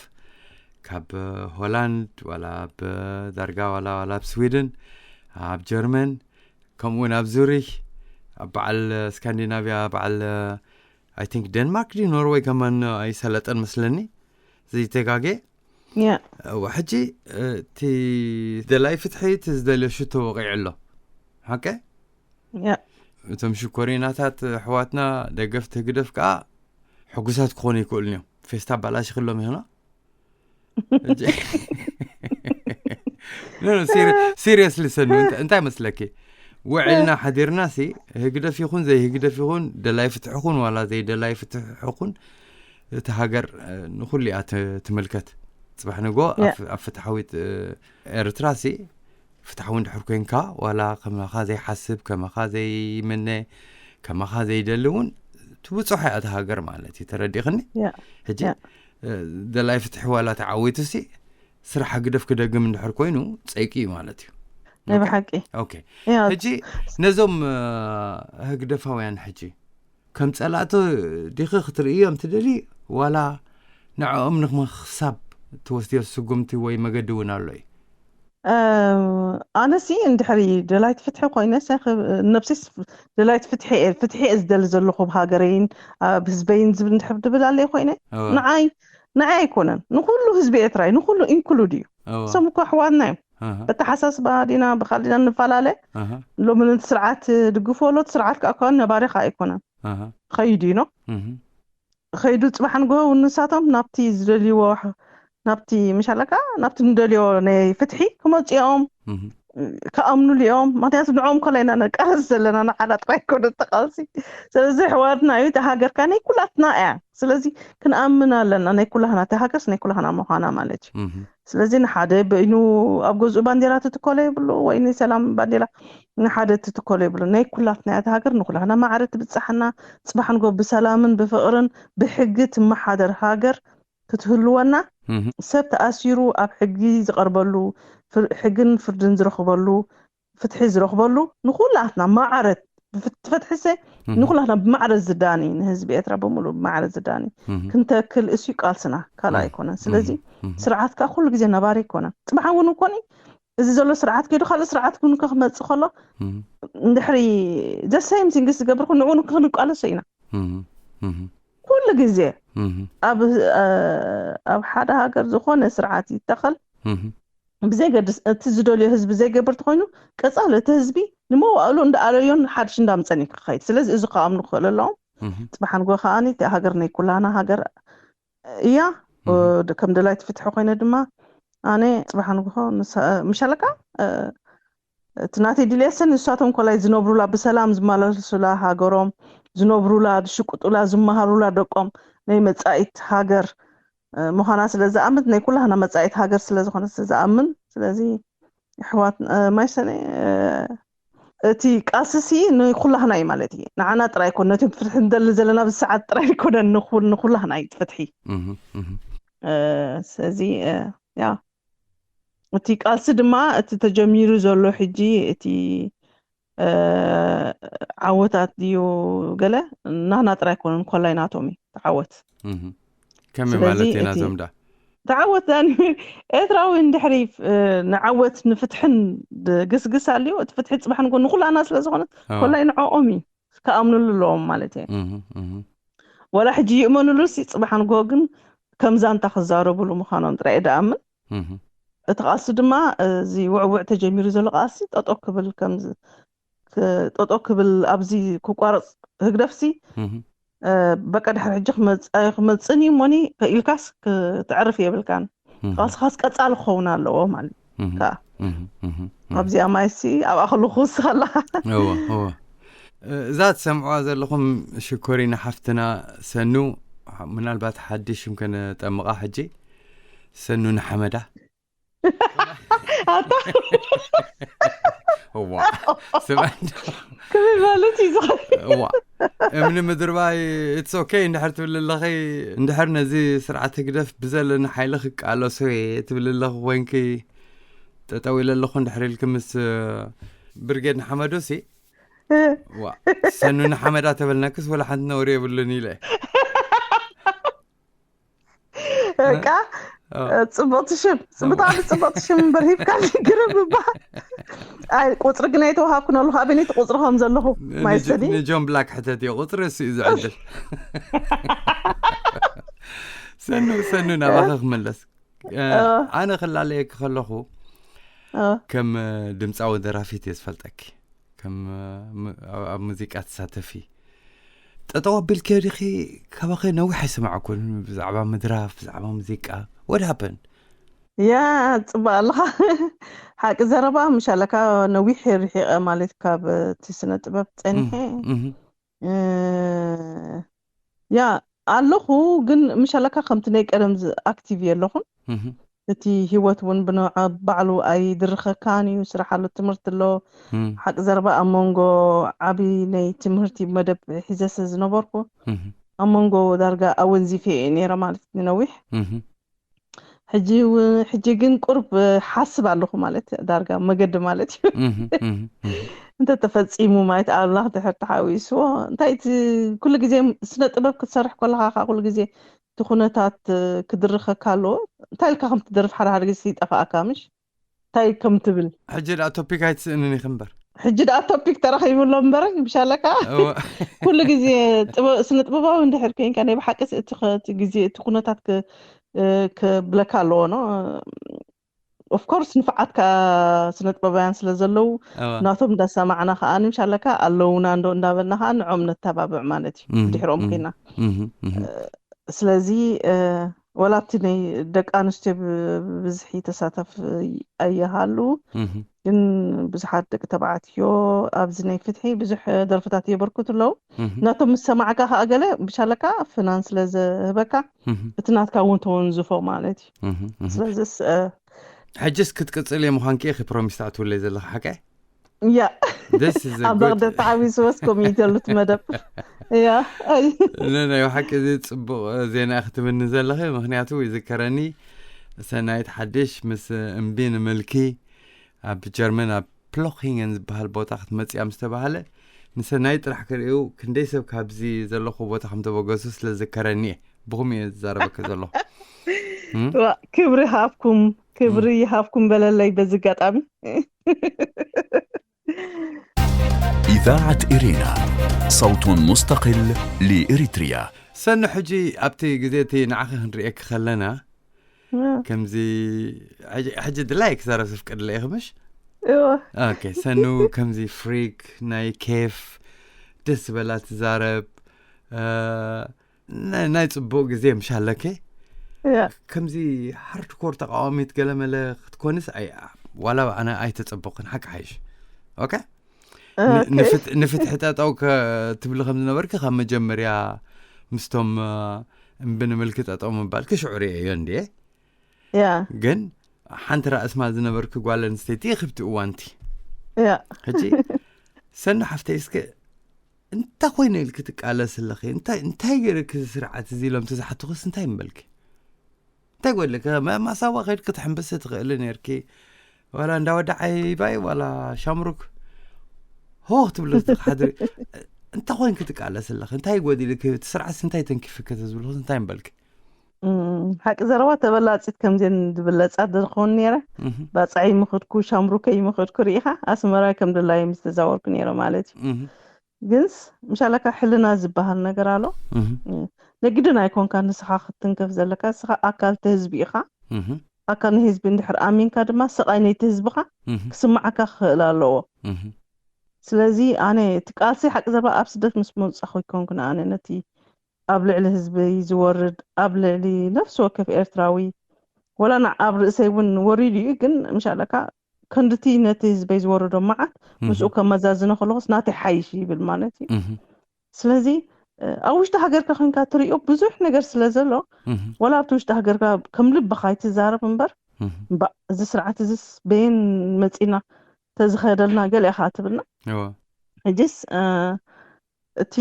ካብ ሆላንድ ዋላ ኣብ ዳርጋ ዋላ፣ ዋላ ኣብ ስዊድን፣ ኣብ ጀርመን፣ ከምኡ እውን ኣብ ዙሪክ፣ ኣብ በዓል ስካንዲናቪያ፣ በዓል፣ I think፣ ዴንማርክ ድዩ ኖርወይ ከማን ኣይሰለጠን መስለኒ፣ ዘይተጋጌ። እዋ፣ ሕጂ እቲ ደላይ ፍትሒ እቲ ዝደልዮ ሽቶ ወቒዑ ኣሎ። ሓቀ? እቶም ሽኮሪናታት ኣሕዋትና ደገፍቲ ህግደፍ ከዓ ሕጉሳት ክኾኑ ይክእሉን እዮም። ፌስታ ኣባላሽኽሎም ይኾና። ሲሪየስሊ ሰኑ፣ እንታ-፣ እንታይ መስለኪ? ውዕልና ሓዲርና ሲ፣ ህግደፍ ይኹን ዘይህግደፍ ይኹን፣ ደላይ ፍትሒ ይኹን ዋላ ዘይደላይ ፍትሒ ይኹን፣ እቲ ሃገር፣ እ፣ ንኹሉ እያ ት-፣ ትምልከት። ጽባሕ ንጎ ኣብ፣ ኣብ ፍትሓዊት፣ እ፣ ኤርትራ ሲ፣ ፍትሓዊ እንድሕር ኮንካ፣ ዋላ ከማኻ ዘይሓስብ፣ ከማኻ ዘይምነ፣ ከማኻ ዘይደሊ እውን ትብጽሖ እያ እታ ሃገር ማለት እዩ። ተረዲእኽኒ? ሕጂ፣ እ፣ ደላይ ፍትሒ ዋላ ተዓዊቱ ሲ፣ ስራሕ ህግደፍ ክደግም እንድሕር ኮይኑ ጸይቂ እዩ ማለት እዩ። ናይ ብሓቂ። ኦኬ። ሕጂ ነዞም፣ እ፣ ህግደፋውያን ሕጂ ከም ጸላእቲ ዲኺ ክትርእዮም ትደሊ፣ ዋላ ንዕኦም ንምኽሳብ ትወስድዮ ስጉምቲ ወይ መገዲ እውን ኣሎ እዩ? እ፣ ኣነሲ እንድሕሪ ደላይት ፍትሒ ኮይነ፣ ሰ-፣ ነብሲስ ደላይት ፍትሒ እየ፣ ፍትሒ እየ ዝደሊ ዘለኹ ኣብ ሃገረይን ኣብ ህዝበይን ዝብል እንድሕር ድብል ኣለይ ኮይነ፣ እወ። ንዓይ፣ ንዓይ ኣይኮነን፣ ንኹሉ ህዝቢ ኤርትራ እዩ፣ ንኹሉ ኢንክሉድ እዩ። እወ። እሶም እኮ ኣሕዋትና እዮም። ኣሃ። በተሓሳስባ ዲና ብኻልእ ዲና ንፈላለ። ኣሃ። ሎሚ ነቲ ስርዓት ድግፎ ኣሎ፣ እቲ ስርዓት ከዓ እኳ ነባሪ ከዓ ኣይኮነን። ኣሃ። ኸይዱ እዩ ኖ። እህ። ኸይዱ ጽባሕ ንግሆ እውን ንሳቶም ናብቲ ዝደልይዎ ሕ-፣ ናብቲ ምሻለካ፣ ናብቲ ንደልዮ ናይ ፍትሒ ክመጽኦም። እህ። ክኣምኑሉ እዮም። ምክንያቱ ንዕኦም ኮላ ኢና ነቃለስ ዘለና፣ ንዓና ጥራይ ኮነ ተቃልሲ። ስለዚ ኣሕዋትና እዩ፣ እታ ሃገር ከኣ ናይ ኩላትና እያ። ስለዚ ክንኣምን ኣለና፣ ናይ ኩላህና፣ እታ ሃገርስ ናይ ኩላህና ምዃና ማለት እዩ። ስለዚ ንሓደ በይኑ ኣብ ገዝኡ ባንዴራ ትትኮሎ የብሉ፣ ወይ ናይ ሰላም ባንዴራ ንሓደ ትትኮሎ የብሉ። ናይ ኩላትና እያ እታ ሃገር፣ ንኩላህና ማዕረ ትብጻሓና። ጽባሕ ንጎ ብሰላምን ብፍቕርን ብሕጊ ትመሓደር ሃገር ክትህልወና፣ ሰብ ተኣሲሩ ኣብ ሕጊ ዝቐርበሉ፣ ፍር- ሕግን ፍርድን ዝረኽበሉ፣ ፍትሒ ዝረኽበሉ፣ ንኹላትና ማዕረት ብፍት- ፍትሒሰ ንኹላትና ብማዕረ ዝዳኒ፣ ንህዝቢ ኤርትራ ብምሉእ ብማዕረ ዝዳኒ ክንተክል እሱ ቃልስና፣ ካልእ ኣይኮነን። ስለዚ ስርዓት ከዓ ኩሉ ግዜ ነባሪ ኣይኮነን። ጽባሕ እውን እኮኒ እዚ ዘሎ ስርዓት ከይዱ ካልእ ስርዓት እውን ክመጽእ ከሎ፣ እንድሕሪ ዘሰይም ሲንግስ ዝገብር ንዕኡ ክንቃለሶ ኢና። ኩሉ ግዜ ኣብ ኣብ ሓደ ሃገር ዝኾነ ስርዓት ይተኸል፣ ብዘይገድስ እቲ ዝደልዮ ህዝቢ ዘይገብር ተኾይኑ፣ ቀጻሊ እቲ ህዝቢ ንመዋእሉ እንዳኣለዮን ሓድሽ እንዳምጸን እዩ ክኸይድ። ስለዚ እዚ ክኣምኑ ክኽእል ኣለዎም። ጽባሕ ንጎ ከኣኒ እቲ ሃገር ናይ ኩላና ሃገር እያ። ከም ደላይቲ ፍትሒ ኮይነ ድማ ኣነ ጽባሕ ንግሆ ምስ- ምሻለካ እቲ ናተይ ድልየሰን ንሳቶም ኮላይ ዝነብሩላ፣ ብሰላም ዝመላለሱላ ሃገሮም ዝነብሩላ፣ ዝሽቅጡላ፣ ዝመሃሩላ ደቆም ናይ መጻኢት ሃገር ምዃና ስለ ዝኣምን፣ ናይ ኩላህና መጻኢት ሃገር ስለ ዝኾነ ስለ ዝኣምን፣ ስለዚ ኣሕዋት ማይሰነ እቲ ቃልስሲ ንኩላህና እዩ ማለት እዩ። ንዓና ጥራይ ኮነ ነቲ ፍትሒ ንደሊ ዘለና ብሰዓት ጥራይ ኣይኮነን፣ ንኩ- ንኩላህና እዩ እቲ ፍትሒ። ስለዚ ያ እቲ ቃልሲ ድማ እቲ ተጀሚሩ ዘሎ ሕጂ እቲ ዓወታት ድዩ ገለ ናህና ጥራይ ኣይኮነን፣ ኮላይ ናቶም እዩ ተዓወት። ከመይ ማለት እዩ ናቶም ዳ? ተዓወት ዳኒ። ኤርትራዊ እንድሕሪ ንዓወት ንፍትሕን ግስግስ ኣልዩ፣ እቲ ፍትሒ ፅባሕ ንጎ ንኩላና ስለ ዝኾነ ኮላይ ንዕኦም እዩ ክኣምኑሉ ኣለዎም ማለት እየ። ወላ ሕጂ ይእመኑሉ ሲ ፅባሕ ንጎ ግን ከምዛ እንታ ክዛረቡሉ ምዃኖም ጥራይ እየ ድኣምን። እቲ ቃልሲ ድማ እዚ ውዕውዕ ተጀሚሩ ዘሎ ቃልሲ ጠጦ ክብል ከም ጠጦ ክብል ኣብዚ ክቋረፅ ህግደፍሲ በቃ ድሕሪ ሕጂ ክመፅን እዩ እሞኒ ኢልካስ ክትዕርፍ የብልካን። ቃልስኻስ ቀፃሊ ክኸውን ኣለዎ ማለት እዩ። ኣብዚኣ ማይሲ ኣብኣ ከለኹ ክውስኽ ኣለኻ። እዛ ትሰምዕዋ ዘለኹም ሽኮሪና ሓፍትና ሰኑ፣ ምናልባት ሓድሽ ሽም ከነጠምቓ ሕጂ፣ ሰኑ ንሓመዳ። ኣታ ዋ ስምዕ ከመይ ማለት እዩ ዝኸ- ዋ እምኒ ምድርባይ it's okay እንድሕር ትብል ኣለኺ፣ እንድሕር ነዚ ስርዓት ህግደፍ ብዘለኒ ሓይሊ ክቃለሶ እየ ትብል ኣለኺ ኮይንኪ፣ ጠጠው ኢለ ኣለኹ እንድሕር ኢልኪ ምስ ብርጌድ ንሓመዱ ሲ ዋ ሰኑ ንሓመዳ ተበልናክስ ወላ ሓንቲ ነውሪ የብሉን ኢለ። በቃ ጽቡቕቲ ሽም፣ ብጣዕሚ ጽቡቕቲ ሽም እምበር ሂብካ ግርም እባ። ኣይ ቁጽሪ ግን ኣይተዋሃብኩን ኣለኹ፣ ኣበይ ነቲ ቁጽሪ ከም ዘለኹ ማይሰኒ። ንጆን ብላክ ሕተት እዮ ቁጽሪ እሱ እዩ ዝዕድል። ሰኑ ሰኑ ናባኸ ክመለስ። ኣነ ክላለየኪ ከለኹ ከም ድምፃዊ ደራፊት እየ ዝፈልጠኪ። ከም ኣብ ሙዚቃ ትሳተፊ ጠጠው ኣቢልክዮ ዲኺ? ካባኸ ነዊሕ ኣይሰማዕኩን ብዛዕባ ምድራፍ፣ ብዛዕባ ሙዚቃ። What happened? ያ ጽቡቅ ኣለኻ። ሓቂ ዘረባ ምሻለካ ነዊሕ ርሒቐ ማለት ካብ እቲ ስነ ጥበብ ጸኒሐ። ያ ኣለኹ ግን ምሻለካ ከምቲ ናይ ቀደም ኣክቲቭ የለኹን። እቲ ህይወት እውን ብባዕሉ ኣይድርኸካን እዩ። ስራሕ ኣሎ፣ ትምህርቲ ኣሎ። ሓቂ ዘረባ ኣብ መንጎ ዓብዪ ናይ ትምህርቲ መደብ ሒዘ ስለ ዝነበርኩ ኣብ መንጎ ዳርጋ ኣወንዚፈ እየ ነይረ ማለት ንነዊሕ። ሕጂ ግን ቁርብ ሓስብ ኣለኹ ማለት ዳርጋ መገዲ ማለት እዩ። እንተተፈፂሙ ማለት ኣምላኽ ድሕር ተሓዊስዎ እንታይ እቲ ኩሉ ግዜ ስነ ጥበብ ክትሰርሕ ከለኻ ከዓ ኩሉ ግዜ እቲ ኩነታት ክድርኸካ ኣለዎ። እንታይ ኢልካ ከም ትደርፍ ሓደ ሓደ ግዜ ይጠፍኣካ ምሽ እንታይ ከም ትብል። ሕጂ ደኣ ቶፒክ ኣይትስእንን ኢኺ እምበር። ሕጂ ደኣ ቶፒክ ተረኺቡ ኣሎ እምበር ምሻለካ ኩሉ ግዜ ስነ ጥበባዊ እንድሕር ኮይንካ ናይ ብሓቂ እቲ ግዜ እቲ ኩነታት ክብለካ ኣለዎ ነው። ኦፍኮርስ ንፍዓት ከዓ ስነ ጥበባውያን ስለ ዘለዉ ናቶም እንዳሰማዕና ከዓ ንምሻለካ ኣለውና እንዶ እንዳበልና ከዓ ንዖም ነተባብዕ ማለት እዩ። ድሕሮም ኮይና ስለዚ ወላ ኣብቲ ናይ ደቂ ኣንስትዮ ብብዝሒ ተሳተፍ ኣይሃሉ ግን ብዙሓት ደቂ ተባዕትዮ ኣብዚ ናይ ፍትሒ ብዙሕ ደርፍታት የበርክቱ ኣለዉ። እህ፣ ናቶም ምስ ሰማዕካ ከዓ ገለ ብሻለካ ፍናን ስለ ዝህበካ እህ፣ እቲ ናትካ እውን ተወንዝፎ ማለት እዩ። እህ፣ እህ። ስለዚስ እ፣ ሕጅስ ክትቅፅል እየ ምዃንኪ ኢኺ ፕሮሚስ ትኣትውለይ ዘለኻ ሓቀ? ያ This is a ኣብ good በቕደ ተዓዊሱ ወስኮም ይተሉት መደብ ያ። ነ ናይ ሓቂ እዚ ፅቡቕ ዜና ክትብኒ ዘለኺ። ምክንያቱ ይዝከረኒ ሰናይት ሓድሽ ምስ እምቢ ንምልኪ ኣብ ጀርመን ኣብ ፕሎኪንገን ዝበሃል ቦታ ክትመፅያ ምስ ተባሃለ ንሰናይት ጥራሕ ክርእዩ ክንደይ ሰብ ካብዚ ዘለኹ ቦታ ከም ተበገሱ ስለ ዝዝከረኒ እየ ብኹም እየ ዝዛረበኪ ዘለኹ። እም? ዋ፣ ክብሪ ሃብኩም፣ ክብሪ ይሃብኩም በለለይ በዚ ኣጋጣሚ። إذاعة إرينا، صوت مستقل لإريتريا. ሰኑ ሕጂ ኣብቲ ግዜ እቲ ንዓኺ ክንርእየኪ ከለና ከምዚ ሕጂ- ሕጂ ድላይ ክዛረብ ዘፍቅድለ ኢኺ ምሽ? እወ፣ ኦኬ፣ ሰኑ ከምዚ ፍሪክ ናይ ኬፍ ደስ ዝበላ ትዛረብ እ፣ ናይ ናይ ፅቡቅ ግዜ ምሽ ኣለኪ። ያ፣ ከምዚ ሃርድኮር ተቃዋሚት ገለመለ ክትኮንስ ኣይ- ዋላ ኣነ ኣይተፀበኩን ሓቂ ሓይሽ። ኦኬ፣ ኦኬ። ንፍት- ንፍትሒ ጠጠው ከ- ትብሊ ከም ዝነበርኪ ካብ መጀመርያ ምስቶም እ፣ እምቢ ንምልኪ ጠጠው ምባልኪ ሽዑ ርእየዮ እንድየ። ያ፣ ግን ሓንቲ ራእስማ ዝነበርኪ ጓል ኣንስተይቲ ኢኺ ብቲ እዋንቲ። ያ፣ ሕጂ ሰኑ ሓፍተይ እስከ እንታይ ኮይነ ኢልኪ ትቃለስ ኣለኺ? እንታይ እንታይ ገይርኪ እዚ ስርዓት እዚ ኢሎም ተዝሓቱኽስ እንታይ ምበልኪ? እንታይ ጎድለኪ? ማ- ማሳዋ ከይድኪ ትሕንብሲ ትኽእሊ ነርኪ። ዋላ እንዳ ወዲ ዓይባይ ዋላ ሻምሩክ ሆ ክትብሊ ትሓድሪ። እንታይ ኮይንኪ ትቃለስ ኣለኺ? እንታይ ጎዲልኪ? እቲ ስርዓትስ እንታይ ተንኪፍኪ ተዝብልኽስ እንታይ ምበልኪ? እም፣ ሓቂ ዘረባ ተበላፂት ከምዘን ዝብለፃ ዝኸውን ነይረ። እህ፣ ባፅዓይ ምኽድኩ፣ ሻምሩከይ ምኽድኩ ርኢኻ ኣስመራ ከም ድላየ ምስ ተዛወርኩ ነይረ ማለት እዩ። እህ፣ ግንስ ምሻለካ ሕልና ዝበሃል ነገር ኣሎ። እህ፣ ነግድን ኣይኮንካ ንስኻ ክትንከፍ ዘለካ፣ ንስኻ ኣካል እቲ ህዝቢ ኢኻ። እህ፣ ኣካል ናይ ህዝቢ እንድሕር ኣሚንካ ድማ ስቓይ ናይቲ ህዝብኻ እህ፣ ክስማዓካ ክኽእል ኣለዎ። እህ፣ ስለዚ ኣነ እቲ ቃልሲ ሓቂ ዘረባ ኣብ ስደት ምስ መውፃኹ ይኮንኩ ንኣነ ነቲ ኣብ ልዕሊ ህዝቢ ዝወርድ ኣብ ልዕሊ ነፍሲ ወከፍ ኤርትራዊ ወላ ና ኣብ ርእሰይ እውን ወሪዱ እዩ። ግን ምሻለካ ከንድቲ ነቲ ህዝበይ ዝወርዶ መዓት እህ፣ ምስኡ ከመዛዝኖ ከለኹስ ናተይ ሓይሽ ይብል ማለት እዩ። እህ፣ ስለዚ እ፣ ኣብ ውሽጢ ሃገርካ ኮንካ ትሪኦ ብዙሕ ነገር ስለ ዘሎ እህ፣ ወላ ኣብቲ ውሽጢ ሃገርካ ከም ልብኻ ኣይትዛረብ እምበር እህ፣ እምባ እዚ ስርዓት እዚስ በየን መፂና ተዝኸደልና ገለ ኢኻ ትብልና። እወ፣ ሕጅስ እ፣ እቲ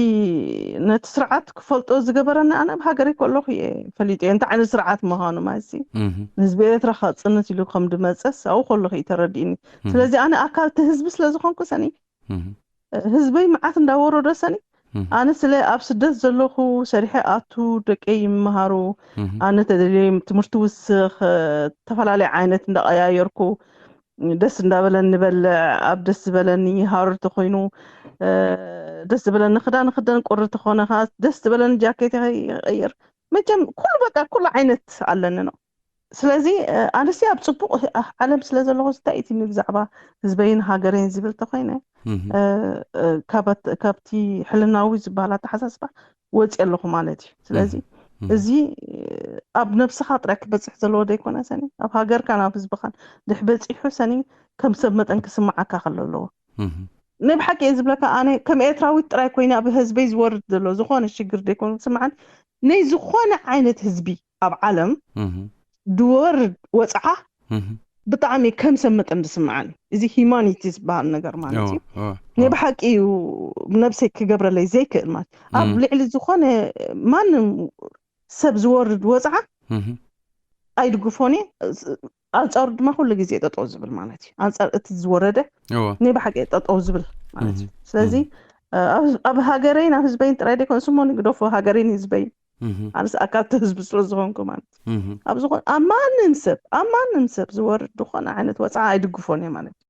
ነቲ ስርዓት ክፈልጦ ዝገበረኒ ኣነ ኣብ ሃገረይ ከለኹ እየ ፈሊጦ እየ እንታይ ዓይነት ስርዓት ምዃኑ ማለት እዩ። እህ፣ ንህዝቢ ኤርትራ ከፅንት ኢሉ ከም ድመፀስ ኣብኡ ከለኹ እዩ ተረዲእኒ። እህ፣ ስለዚ ኣነ ኣካል እቲ ህዝቢ ስለ ዝኾንኩ ሰኒ እህ፣ ህዝበይ መዓት እንዳወረዶ ሰኒ እህ፣ ኣነ ስለ ኣብ ስደት ዘለኹ ሰሪሐ ኣቱ ደቀይ ይመሃሩ እህ፣ ኣነ ተደልየ ትምህርቲ ውስኽ እ፣ ዝተፈላለየ ዓይነት እንዳቀያየርኩ ደስ እንዳበለኒ ንበልዕ ኣብ ደስ ዝበለኒ ሃሩር ተኮይኑ እ፣ ደስ ዝበለኒ ክዳን ክደን ቁሪ ተኮነ ከ ደስ ዝበለኒ ጃኬት ይቀይር። መቸም ኩሉ በቃ ኩሉ ዓይነት ኣለኒ ነው። ስለዚ እ፣ ኣነሲ ኣብ ፅቡቅ እ፣ ዓለም ስለ ዘለኹ እንታይ እቲ ብዛዕባ ህዝበይን ሃገረይን ዝብል ተኮይነ እህ፣ እ፣ እ፣ ካበት- ካብቲ ሕልናዊ ዝበሃል ኣተሓሳስባ ወፂ ኣለኹ ማለት እዩ። ስለዚ እህ፣ እዚ እ፣ ኣብ ነብስኻ ጥራይ ክበፅሕ ዘለዎ ዘይኮነ ሰኒ ኣብ ሃገርካን ኣብ ህዝብኻን ድሕ በፂሑ ሰኒ ከም ሰብ መጠን ክስማዓካ ከሎ ኣለዎ። እህ፣ ናይ ብሓቂ እየ ዝብለካ ኣነ ከም ኤርትራዊት ጥራይ ኮይነ ኣብ ህዝበይ ዝወርድ ዘሎ ዝኾነ ሽግር ዘይኮነ ዝስምዓን ናይ ዝኾነ ዓይነት ህዝቢ ኣብ ዓለም እህ፣ ዝወርድ ወፅዓ እህ፣ ብጣዕሚ ከም ሰብ መጠን ዝስምዓኒ እዚ ሂማኒቲ ዝበሃል ነገር ማለት እወ፣ እዩ። እወ፣ ናይ እወ፣ ብሓቂ እዩ ነብሰይ ክገብረለይ ዘይክእል ማለት ኣብ እም፣ ልዕሊ ዝኾነ ማንም ሰብ ዝወርድ ወፅዓ እህ፣ ኣይድግፎን እየ። ኣንፃሩ ድማ ኩሉ ግዜ ጠጠው ዝብል ማለት እዩ። ኣንፃር እቲ ዝወረደ እወ፣ ናይ ብሓቂ ጠጠው ዝብል ማለት እዩ። እህ፣ ስለዚ እህ፣ እ፣ ኣብ- ኣብ ሃገረይን ኣብ ህዝበይን ጥራይ ደይኮን ስሞ ንግደፎ ሃገረይን ህዝበይን እህ፣ ኣነስ ኣካልቲ ህዝቢ ስለ ዝኾንኩ ማለት እዩ። እህ። ኣብ ዝኾነ ኣብ ማንም ሰብ ኣብ ማንም ሰብ ዝወርድ ዝኾነ ዓይነት ወፅዓ ኣይድግፎን እየ ማለት እዩ።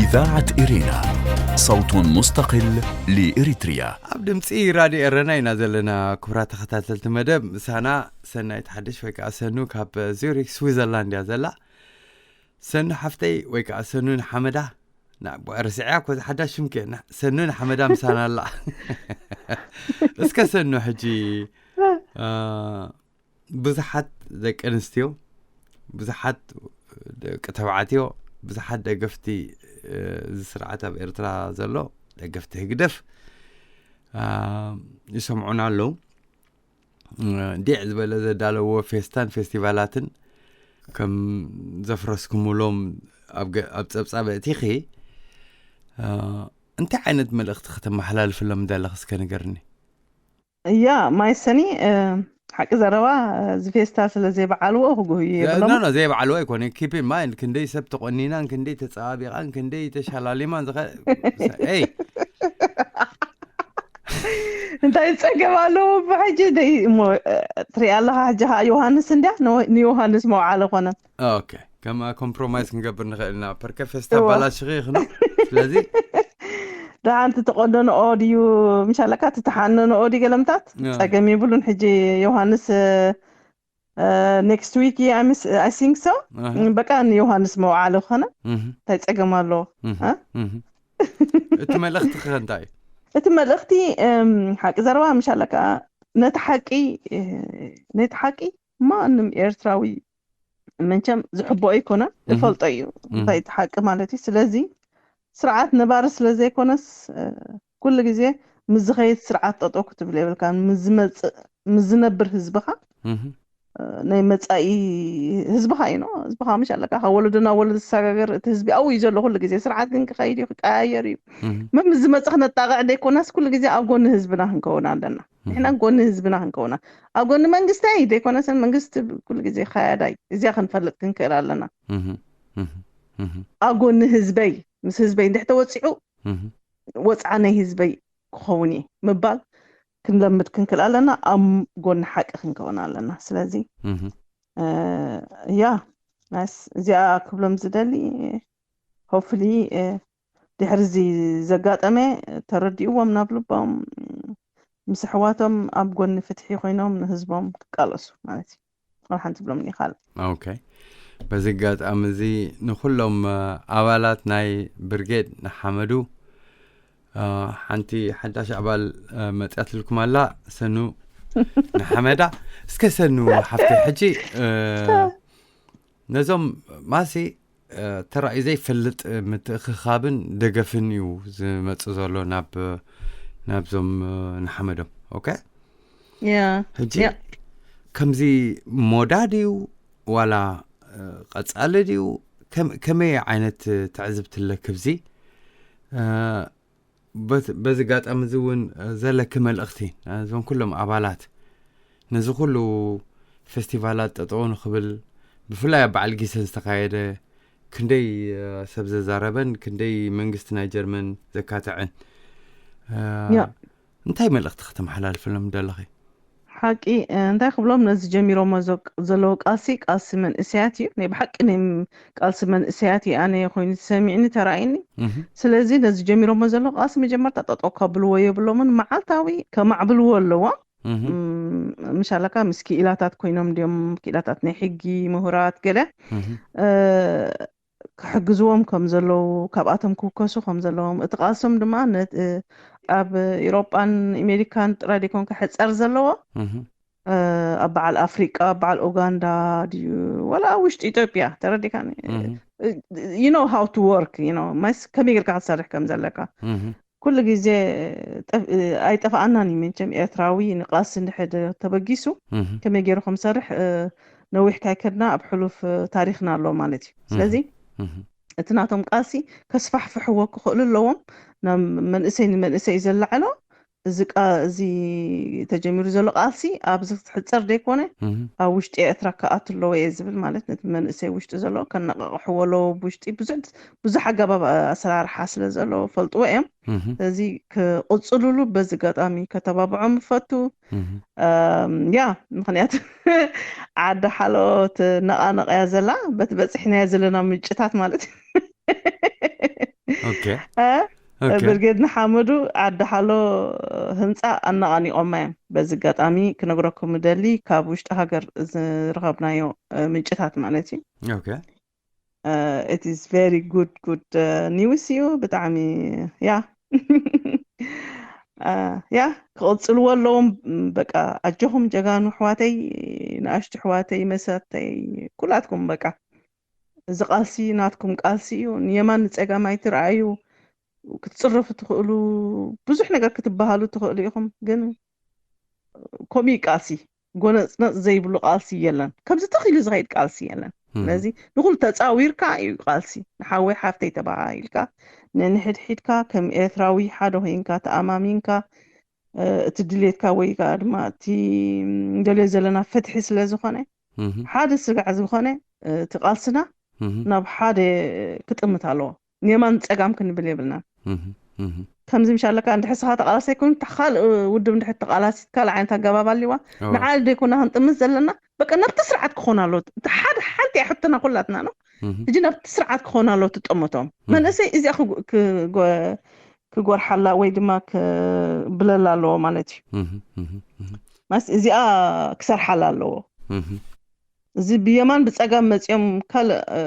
إذاعة إرينا، صوت مستقل لإريتريا. ኣብ ድምፂ ራድዮ ኤረና ኢና ዘለና። ክቡራት ተኸታተልቲ መደብ ምሳና ሰናይት ሓድሽ ወይ ከዓ ሰኑ ካብ ዙሪክ ስዊዘርላንድ እያ ዘላ። ሰኑ ሓፍተይ ወይ ከዓ ሰኑ ንሓመዳ ና- ርስዕያ እኮ እዚ ሓዳሽ ሽምኪ ና- ሰኑ ንሓመዳ ምሳና ኣላ። እስከ ሰኑ ሕጂ አ፣ ብዙሓት ደቂ ኣንስትዮ ብዙሓት ደቂ ተባዕትዮ ብዙሓት ደገፍቲ እዚ ስርዓት ኣብ ኤርትራ ዘሎ ደገፍቲ ህግደፍ ይሰምዑና ኣለዉ። ዲዕ ዝበለ ዘዳለዎ ፌስታን ፌስቲቫላትን ከም ዘፍረስኩምሎም ኣብ ጸብጻብ እቲኺ እንታይ ዓይነት መልእኽቲ ከተመሓላልፍሎም ደለኽ እስከ ንገርኒ። እያ ማይ ሰኒ ሓቂ ዘረባ እዚ ፌስታል ስለ ዘይበዓልዎ ክጉህዩ የብሎም። ዘይበዓልዎ ኣይኮነ። ኪፕ ኢን ማይንድ ክንደይ ሰብ ተቆኒናን ክንደይ ተፀባቢቃን ክንደይ ተሻላሊማን ዝኸ- ኤይ እንታይ ጸገም ኣለዎ? ብሕጂ ደይ እሞ ትሪኣ ኣለኻ። ሕጂ ከዓ ዮሃንስ እንዲያ ንዮሃንስ መውዓለ ኮነ። ኦኬ፣ ከማ ኮምፕሮማይዝ ክንገብር ንኽእል ኢና። ፐርከ ፌስታ ባላሽኺ ይኽኖ። ስለዚ ደሓንቲ ተቆንደንኦ ድዩ ምሻለካ ትተሓነንኦ ድዩ ገለምታት ጸገም የብሉን። ሕጂ ዮሃንስ ኔክስት ዊክ ኣይ ሲንክ ሶ በቃ ንዮሃንስ መውዓሊ ኮነ እንታይ ጸገም ኣለዎ? እቲ መልእኽቲ ከ እንታይ እዩ? እቲ መልእኽቲ ሓቂ ዘረባ ምሻለካ ነቲ ሓቂ ነቲ ሓቂ ማንም ኤርትራዊ መንቸም ዝሕቦ ኣይኮነ ዝፈልጦ እዩ እንታይ እቲ ሓቂ ማለት እዩ። ስለዚ ስርዓት ነባሪ ስለ ዘይኮነስ ኩሉ ግዜ ምስ ዝኸይድ ስርዓት ጠጠው ክትብል የብልካ። ምስ ዝመፅእ ምስ ዝነብር ህዝብኻ ናይ መፃኢ ህዝብኻ እዩ ነው ህዝብኻ ምሽ ኣለካ ካብ ወለዶ ናብ ወለዶ ዝሰጋገር እቲ ህዝቢ ኣብኡ እዩ ዘሎ ኩሉ ግዜ። ስርዓት ግን ክኸይድ እዩ ክቀያየር እዩ። መም ዝመፅእ ክነጣቕዕ ዘይኮናስ ኩሉ ግዜ ኣብ ጎኒ ህዝብና ክንከውን ኣለና። ንሕና ጎኒ ህዝብና ክንከውና ኣብ ጎኒ መንግስቲ ኣይደይኮነስን መንግስቲ ኩሉ ግዜ ኸያዳይ እዚኣ ክንፈልጥ ክንክእል ኣለና። ኣብ ጎኒ ህዝበይ ምስ ህዝበይ እንድሕ ተወፂዑ ወፅዓ ናይ ህዝበይ ክኸውን እየ ምባል ክንለምድ ክንክእል ኣለና። ኣብ ጎኒ ሓቂ ክንከውን ኣለና። ስለዚ ያ ናይስ እዚኣ ክብሎም ዝደሊ ሆፍሊ ድሕሪ እዚ ዘጋጠመ ተረዲእዎም ናብ ልቦም ምስ ኣሕዋቶም ኣብ ጎኒ ፍትሒ ኮይኖም ንህዝቦም ክቃለሱ ማለት እዩ። ወላ ሓንቲ ብሎም ይኻል። ኦኬ፣ በዚ ኣጋጣሚ እዚ ንኩሎም ኣባላት ናይ ብርጌድ ንሓመዱ ሓንቲ ሓዳሽ ኣባል መፅያትልኩም ኣላ። ሰኑ ንሓመዳ። እስከ ሰኑ ሓፍተይ ሕጂ ነዞም ማሲ ተራእዩ ዘይፈልጥ ምትእኽኻብን ደገፍን እዩ ዝመጽእ ዘሎ ናብ ናብዞም ንሓመዶም። ኦኬ፣ ያ ሕጂ ያ። ከምዚ ሞዳ ድዩ ዋላ ቀጻሊ ድዩ? ከም- ከመይ ዓይነት ትዕዝብቲ ኣለኪ ኣብዚ? በት- በዚ ኣጋጣሚ እዚ እውን ዘለኪ መልእኽቲ ናይዞም ኩሎም ኣባላት ነዚ ኩሉ ፌስቲቫላት ጠጠው ንኽብል ብፍላይ ኣብ በዓል ጊሰን ዝተኻየደ ክንደይ ሰብ ዘዛረበን ክንደይ መንግስቲ ናይ ጀርመን ዘካተዐን ያ። እንታይ መልእኽቲ ከተመሓላልፍሎም ደለኺ? ሓቂ እንታይ ክብሎም ነዚ ጀሚሮሞ ዘለዉ ቃልሲ ቃልሲ መንእሰያት እዩ። ናይ ብሓቂ ናይ ቃልሲ መንእሰያት እዩ ኣነ ኮይኑ ተሰሚዕኒ ተራእይኒ። ስለዚ ነዚ ጀሚሮሞ ዘለዉ ቃልሲ መጀመርታ ጠጠው ከብልዎ የብሎምን። መዓልታዊ ከማዕብልዎ ኣለዎም። ምሻለካ ምስ ክኢላታት ኮይኖም ድዮም ክኢላታት ናይ ሕጊ ምሁራት ገለ ክሕግዝዎም ከም ዘለዉ ካብኣቶም ክውከሱ ከም ዘለዎም እቲ ቃልሶም ድማ ኣብ ኤሮጳን ኣሜሪካን ጥራይ ደይኮን ክሕፀር ዘለዎ ኣብ በዓል ኣፍሪቃ ኣብ በዓል ኡጋንዳ ድዩ ወላ ኣብ ውሽጢ ኢትዮጵያ ተረዲካ you know how to work you know ማይስ ከመይ ጌርካ ክትሰርሕ ከም ዘለካ ኩሉ ግዜ ኣይጠፍኣናን እዩ። መቸም ኤርትራዊ ንቃልሲ እንድሕር ተበጊሱ ከመይ ገይሩ ከም ዝሰርሕ ነዊሕ ካይከድና ኣብ ሕሉፍ ታሪክና ኣሎ ማለት እዩ። ስለዚ እቲ ናቶም ቃልሲ ከስፋሕፍሕዎ ክኽእሉ ኣለዎም። ናብ መንእሰይ ንመንእሰይ ዘላዕሎ እዚ ቃ- እዚ ተጀሚሩ ዘሎ ቃልሲ ኣብዚ ክትሕፀር ዘይኮነ ኣብ ውሽጢ ኤርትራ ክኣቱ ኣለዎ እየ ዝብል ማለት ነቲ መንእሰይ ውሽጢ ዘሎ ከነቃቅሕዎ ኣለዎ። ብውሽጢ ብዙሕ ብዙሕ ኣገባብ ኣሰራርሓ ስለ ዘለዎ ፈልጥዎ እዮም። ስለዚ ክቕፅሉሉ በዚ ኣጋጣሚ ከተባብዖም እፈቱ። ያ ምክንያቱ ዓዲ ሓሎ ትነቃነቅ እያ ዘላ በቲ በፂሕናዮ ዘለና ምንጭታት ማለት እዩ። ኦኬ ብርጌድ ንሓመዱ ዓዲ ሓሎ ህንፃ ኣነቃኒቆማ እዮም። በዚ ኣጋጣሚ ክነግረኩም ደሊ ካብ ውሽጢ ሃገር ዝረኸብናዮ ምንጭታት ማለት እዩ። ኦኬ it is very good good news እዩ። ብጣዕሚ ያ ያ ክቕፅልዎ ኣለዎም። በቃ ኣጆኹም ጀጋኑ ኣሕዋተይ፣ ንኣሽቱ ኣሕዋተይ፣ መሰተይ፣ ኩላትኩም በቃ እዚ ቃልሲ ናትኩም ቃልሲ እዩ። ንየማን ንጸጋም ኣይትርኣዩ። ክትጽረፉ ትኽእሉ፣ ብዙሕ ነገር ክትበሃሉ ትኽእሉ ኢኹም። ግን ከምኡ እዩ ቃልሲ። ጎነጽነጽ ዘይብሉ ቃልሲ የለን። ከምዚ ተኺሉ ዝኸይድ ቃልሲ የለን። ስለዚ ንኹሉ ተጻዊርካ እዩ ቃልሲ። ንሓወይ ሓፍተይ ተባሂልካ፣ ነንሕድሒድካ ከም ኤርትራዊ ሓደ ኮይንካ ተኣማሚንካ፣ እ፣ እቲ ድሌትካ ወይ ከዓ ድማ እቲ ንደልዮ ዘለና ፍትሒ ስለ ዝኾነ፣ ሓደ ስጋዕ ዝኾነ፣ እ፣ እቲ ቃልስና ናብ ሓደ ክጥምት ኣለዎ። ንየማን ጸጋም ክንብል የብልናን። ከምዚ ምሻለካ እንድሕር ስኻ ተቃላሳይ ኮይኑ፣ እታ ካልእ ውድብ እንድሕር ተቃላሲት ካልእ ዓይነት ኣገባብ ኣሊዋ፣ ንዓል ደይኮና ክንጥምት ዘለና፣ በቃ ናብቲ ስርዓት ክኾን ኣለዎ። እቲ ሓደ ሓንቲ እያ ሕቶና ኩላትና ነው። ሕጂ ናብቲ ስርዓት ክኾን ኣለዎ ትጥምቶም። መንእሰይ እዚኣ ክጎ-፣ ክጎ-፣ ክጎርሓላ ወይ ድማ ክብለላ ኣለዎ ማለት እዩ። ማለት እዚኣ ክሰርሓላ ኣለዎ። እዚ ብየማን ብጸጋም መጺኦም ካልእ፣ እ፣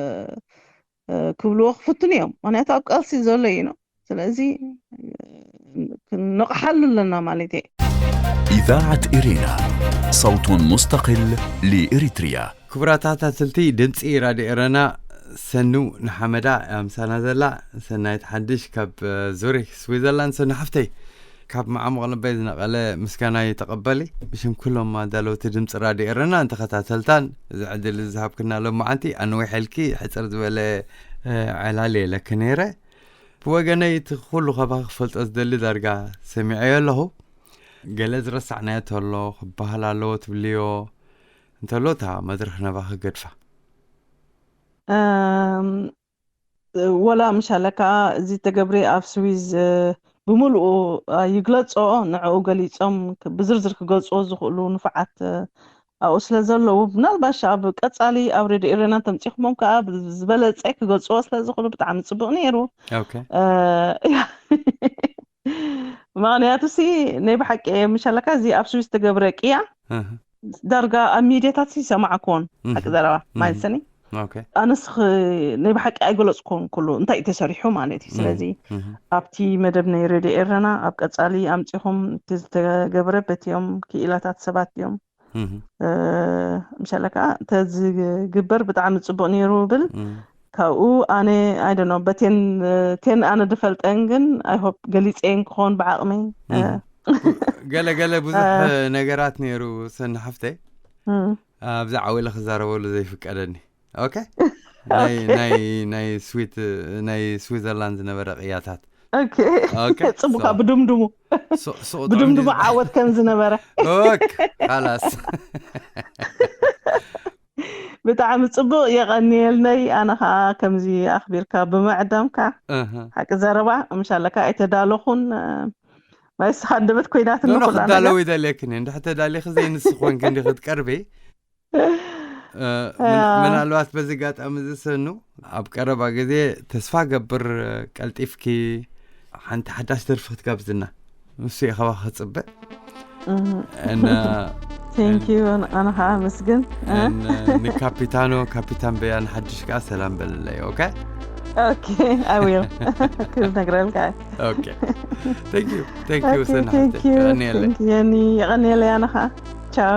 እ፣ ክብልዎ ክፍትኑ እዮም። ምኽንያቱ ኣብ ቃልሲ ዘሎ እዩ ነው። ስለዚ፣ እ፣ ክንነቕሓሉ ኣለና ማለት እየ። إذاعة إرينا، صوت مستقل لإريتريا. ክቡራት ተኸታተልቲ ድምፂ ራድዮ ኤረና፣ ሰኑ ንሓመዳ እያ ምሳና ዘላ። ሰናይት ሓድሽ ካብ፣ እ፣ ዙሪክ ስዊዘርላንድ። ሰኑ ሓፍተይ፣ ካብ መዓሙቕ ልበይ ዝነቐለ ምስጋናይ ተቐበሊ። ብሽም ኩሎም ኣዳለውቲ ድምፂ ራድዮ ኤረናን ተኸታተልታን፣ እዚ ዕድል እዚ ዝሃብክና ሎማዓንቲ፣ ኣንዊሕ ኢልኪ ሕፅር ዝበለ፣ እ፣ ዕላል የለኪ ነይረ። ብወገነይ እቲ ኩሉ ካባኺ ክፈልጦ ዝደሊ ዳርጋ ሰሚዐዮ ኣለኹ። ገለ ዝረሳዕናዮ ተሎ፣ ክበሃል ኣለዎ ትብልዮ እንተሎ፣ እታ መድረኽ ናባኺ ገድፋ። እም፣ ወላ ምሻለ ከኣ እዚ ተገብረ ኣብ ስዊዝ፣ እ፣ ብምሉኡ፣ እ፣ ይግለጾ፣ ንዕኡ ገሊጾም ክ-፣ ብዝርዝር ክገልጽዎ ዝኽእሉ ንፉዓት፣ እ፣ ኣብኡ ስለ ዘለዉ፣ ምናልባሽ ኣብ ቀጻሊ ኣብ ሬድዮ ኤረና ተምጺኹሞም ከኣ ብ-፣ ዝበለጸ ክገልጽዎ ስለ ዝኽእሉ ብጣዕሚ ጽቡቕ ነይሩ። ኦኬ። እ፣ ምኽንያቱ ሲ ናይ ብሓቂ ምሻለካ እዚ ኣብ ስዊዝ ተገብረ ቅያ እህ፣ ዳርጋ ኣብ ሚድያታት ሲ ሰማዕኩዎን፣ እህ፣ ሓቂ ዘረባ እህ። ማለትኒ ኦኬ። ኣነስ ኽ-፣ ናይ ብሓቂ ኣይገለጽኩዎን ኩሉ እንታይ እዩ ተሰሪሑ ማለት እዩ። እህ፣ ስለዚ እህ። ኣብቲ መደብ ናይ ሬድዮ ኤረና ኣብ ቀጻሊ ኣምጺኹም እቲ ዝተገብረ በቲኦም ክኢላታት ሰባት እዮም። እህ፣ እ፣ ምሻለካ ተዝግበር ብጣዕሚ ጽቡቕ ነይሩ ብል። እህ። ካብኡ ኣነ፣ I don't know፣ በቴን፣ እ፣ ቴን ኣነ ድፈልጠን ግን I hope ገሊጸየን ክኾን ብዓቕመይ። እ፣ እህ። ገለ ገለ ብዙሕ፣ እ። ነገራት ነይሩ ሰኒ ሓፍተይ። እም። ኣብዚ ዓው ኢለ ክዛረበሉ ዘይፍቀደኒ። ኦኬ? ናይ፣ ኦኬ። ናይ፣ ናይ ስዊት፣ ናይ ስዊዘርላንድ ዝነበረ ቅያታት። ኦኬ። ኦኬ፣ ጽቡቅ፣ so፣ ብድምድሙ። ሱ-፣ ሱቅ ጥዑም ብድምድሙ ድዩ? ዓወት ከም ዝነበረ። ኦኬ፣ ኻላስ። ብጣዕሚ ጽቡቅ፣ የቐንየልነይ። ኣነ ኸኣ ከምዚ ኣኽቢርካ ብምዕዳምካ። እህ። ሓቂ ዘረባ፣ ምሻለካ ኣይተዳለኹን፣ እ፣ ማይ ስኻ ኣንደበት ኮይናትኒ ኖ፣ ኖ፣ ኩላ ክዳለዊ ነገር። ደልየክን እየ። እንድሕር ተዳሊኺ ዘይንስ ኮንኪ እንዲ ክትቀርቢ። እ፣ ምን-፣ ያ። ምናልባት በዚ ኣጋጣሚ ዝሰኑ ኣብ ቀረባ ግዜ ተስፋ ገብር ቀልጢፍኪ ሓንቲ ሓዳሽ ደርፊ ክትጋብዝና። ንሱ እዩ ካባኺ ክጽበ። እህ። እና Thank you፣ ኣነ ኸኣ ኣመስግን። እ? እና ንካፒታኖ፣ ካፒታን በያን ሓድሽ ከኣ ሰላም በለለይ። ኦኬ? ኦኬ፣ I will። ክነግረልካ። ኦኬ። Thank you። Thank you፣ ኦኬ፣ ሰኒ thank ሓፍተይ። you። የቐንየለይ። Thank you፣ የኒ። የቐንየለይ ኣነ ኸኣ። ቻው።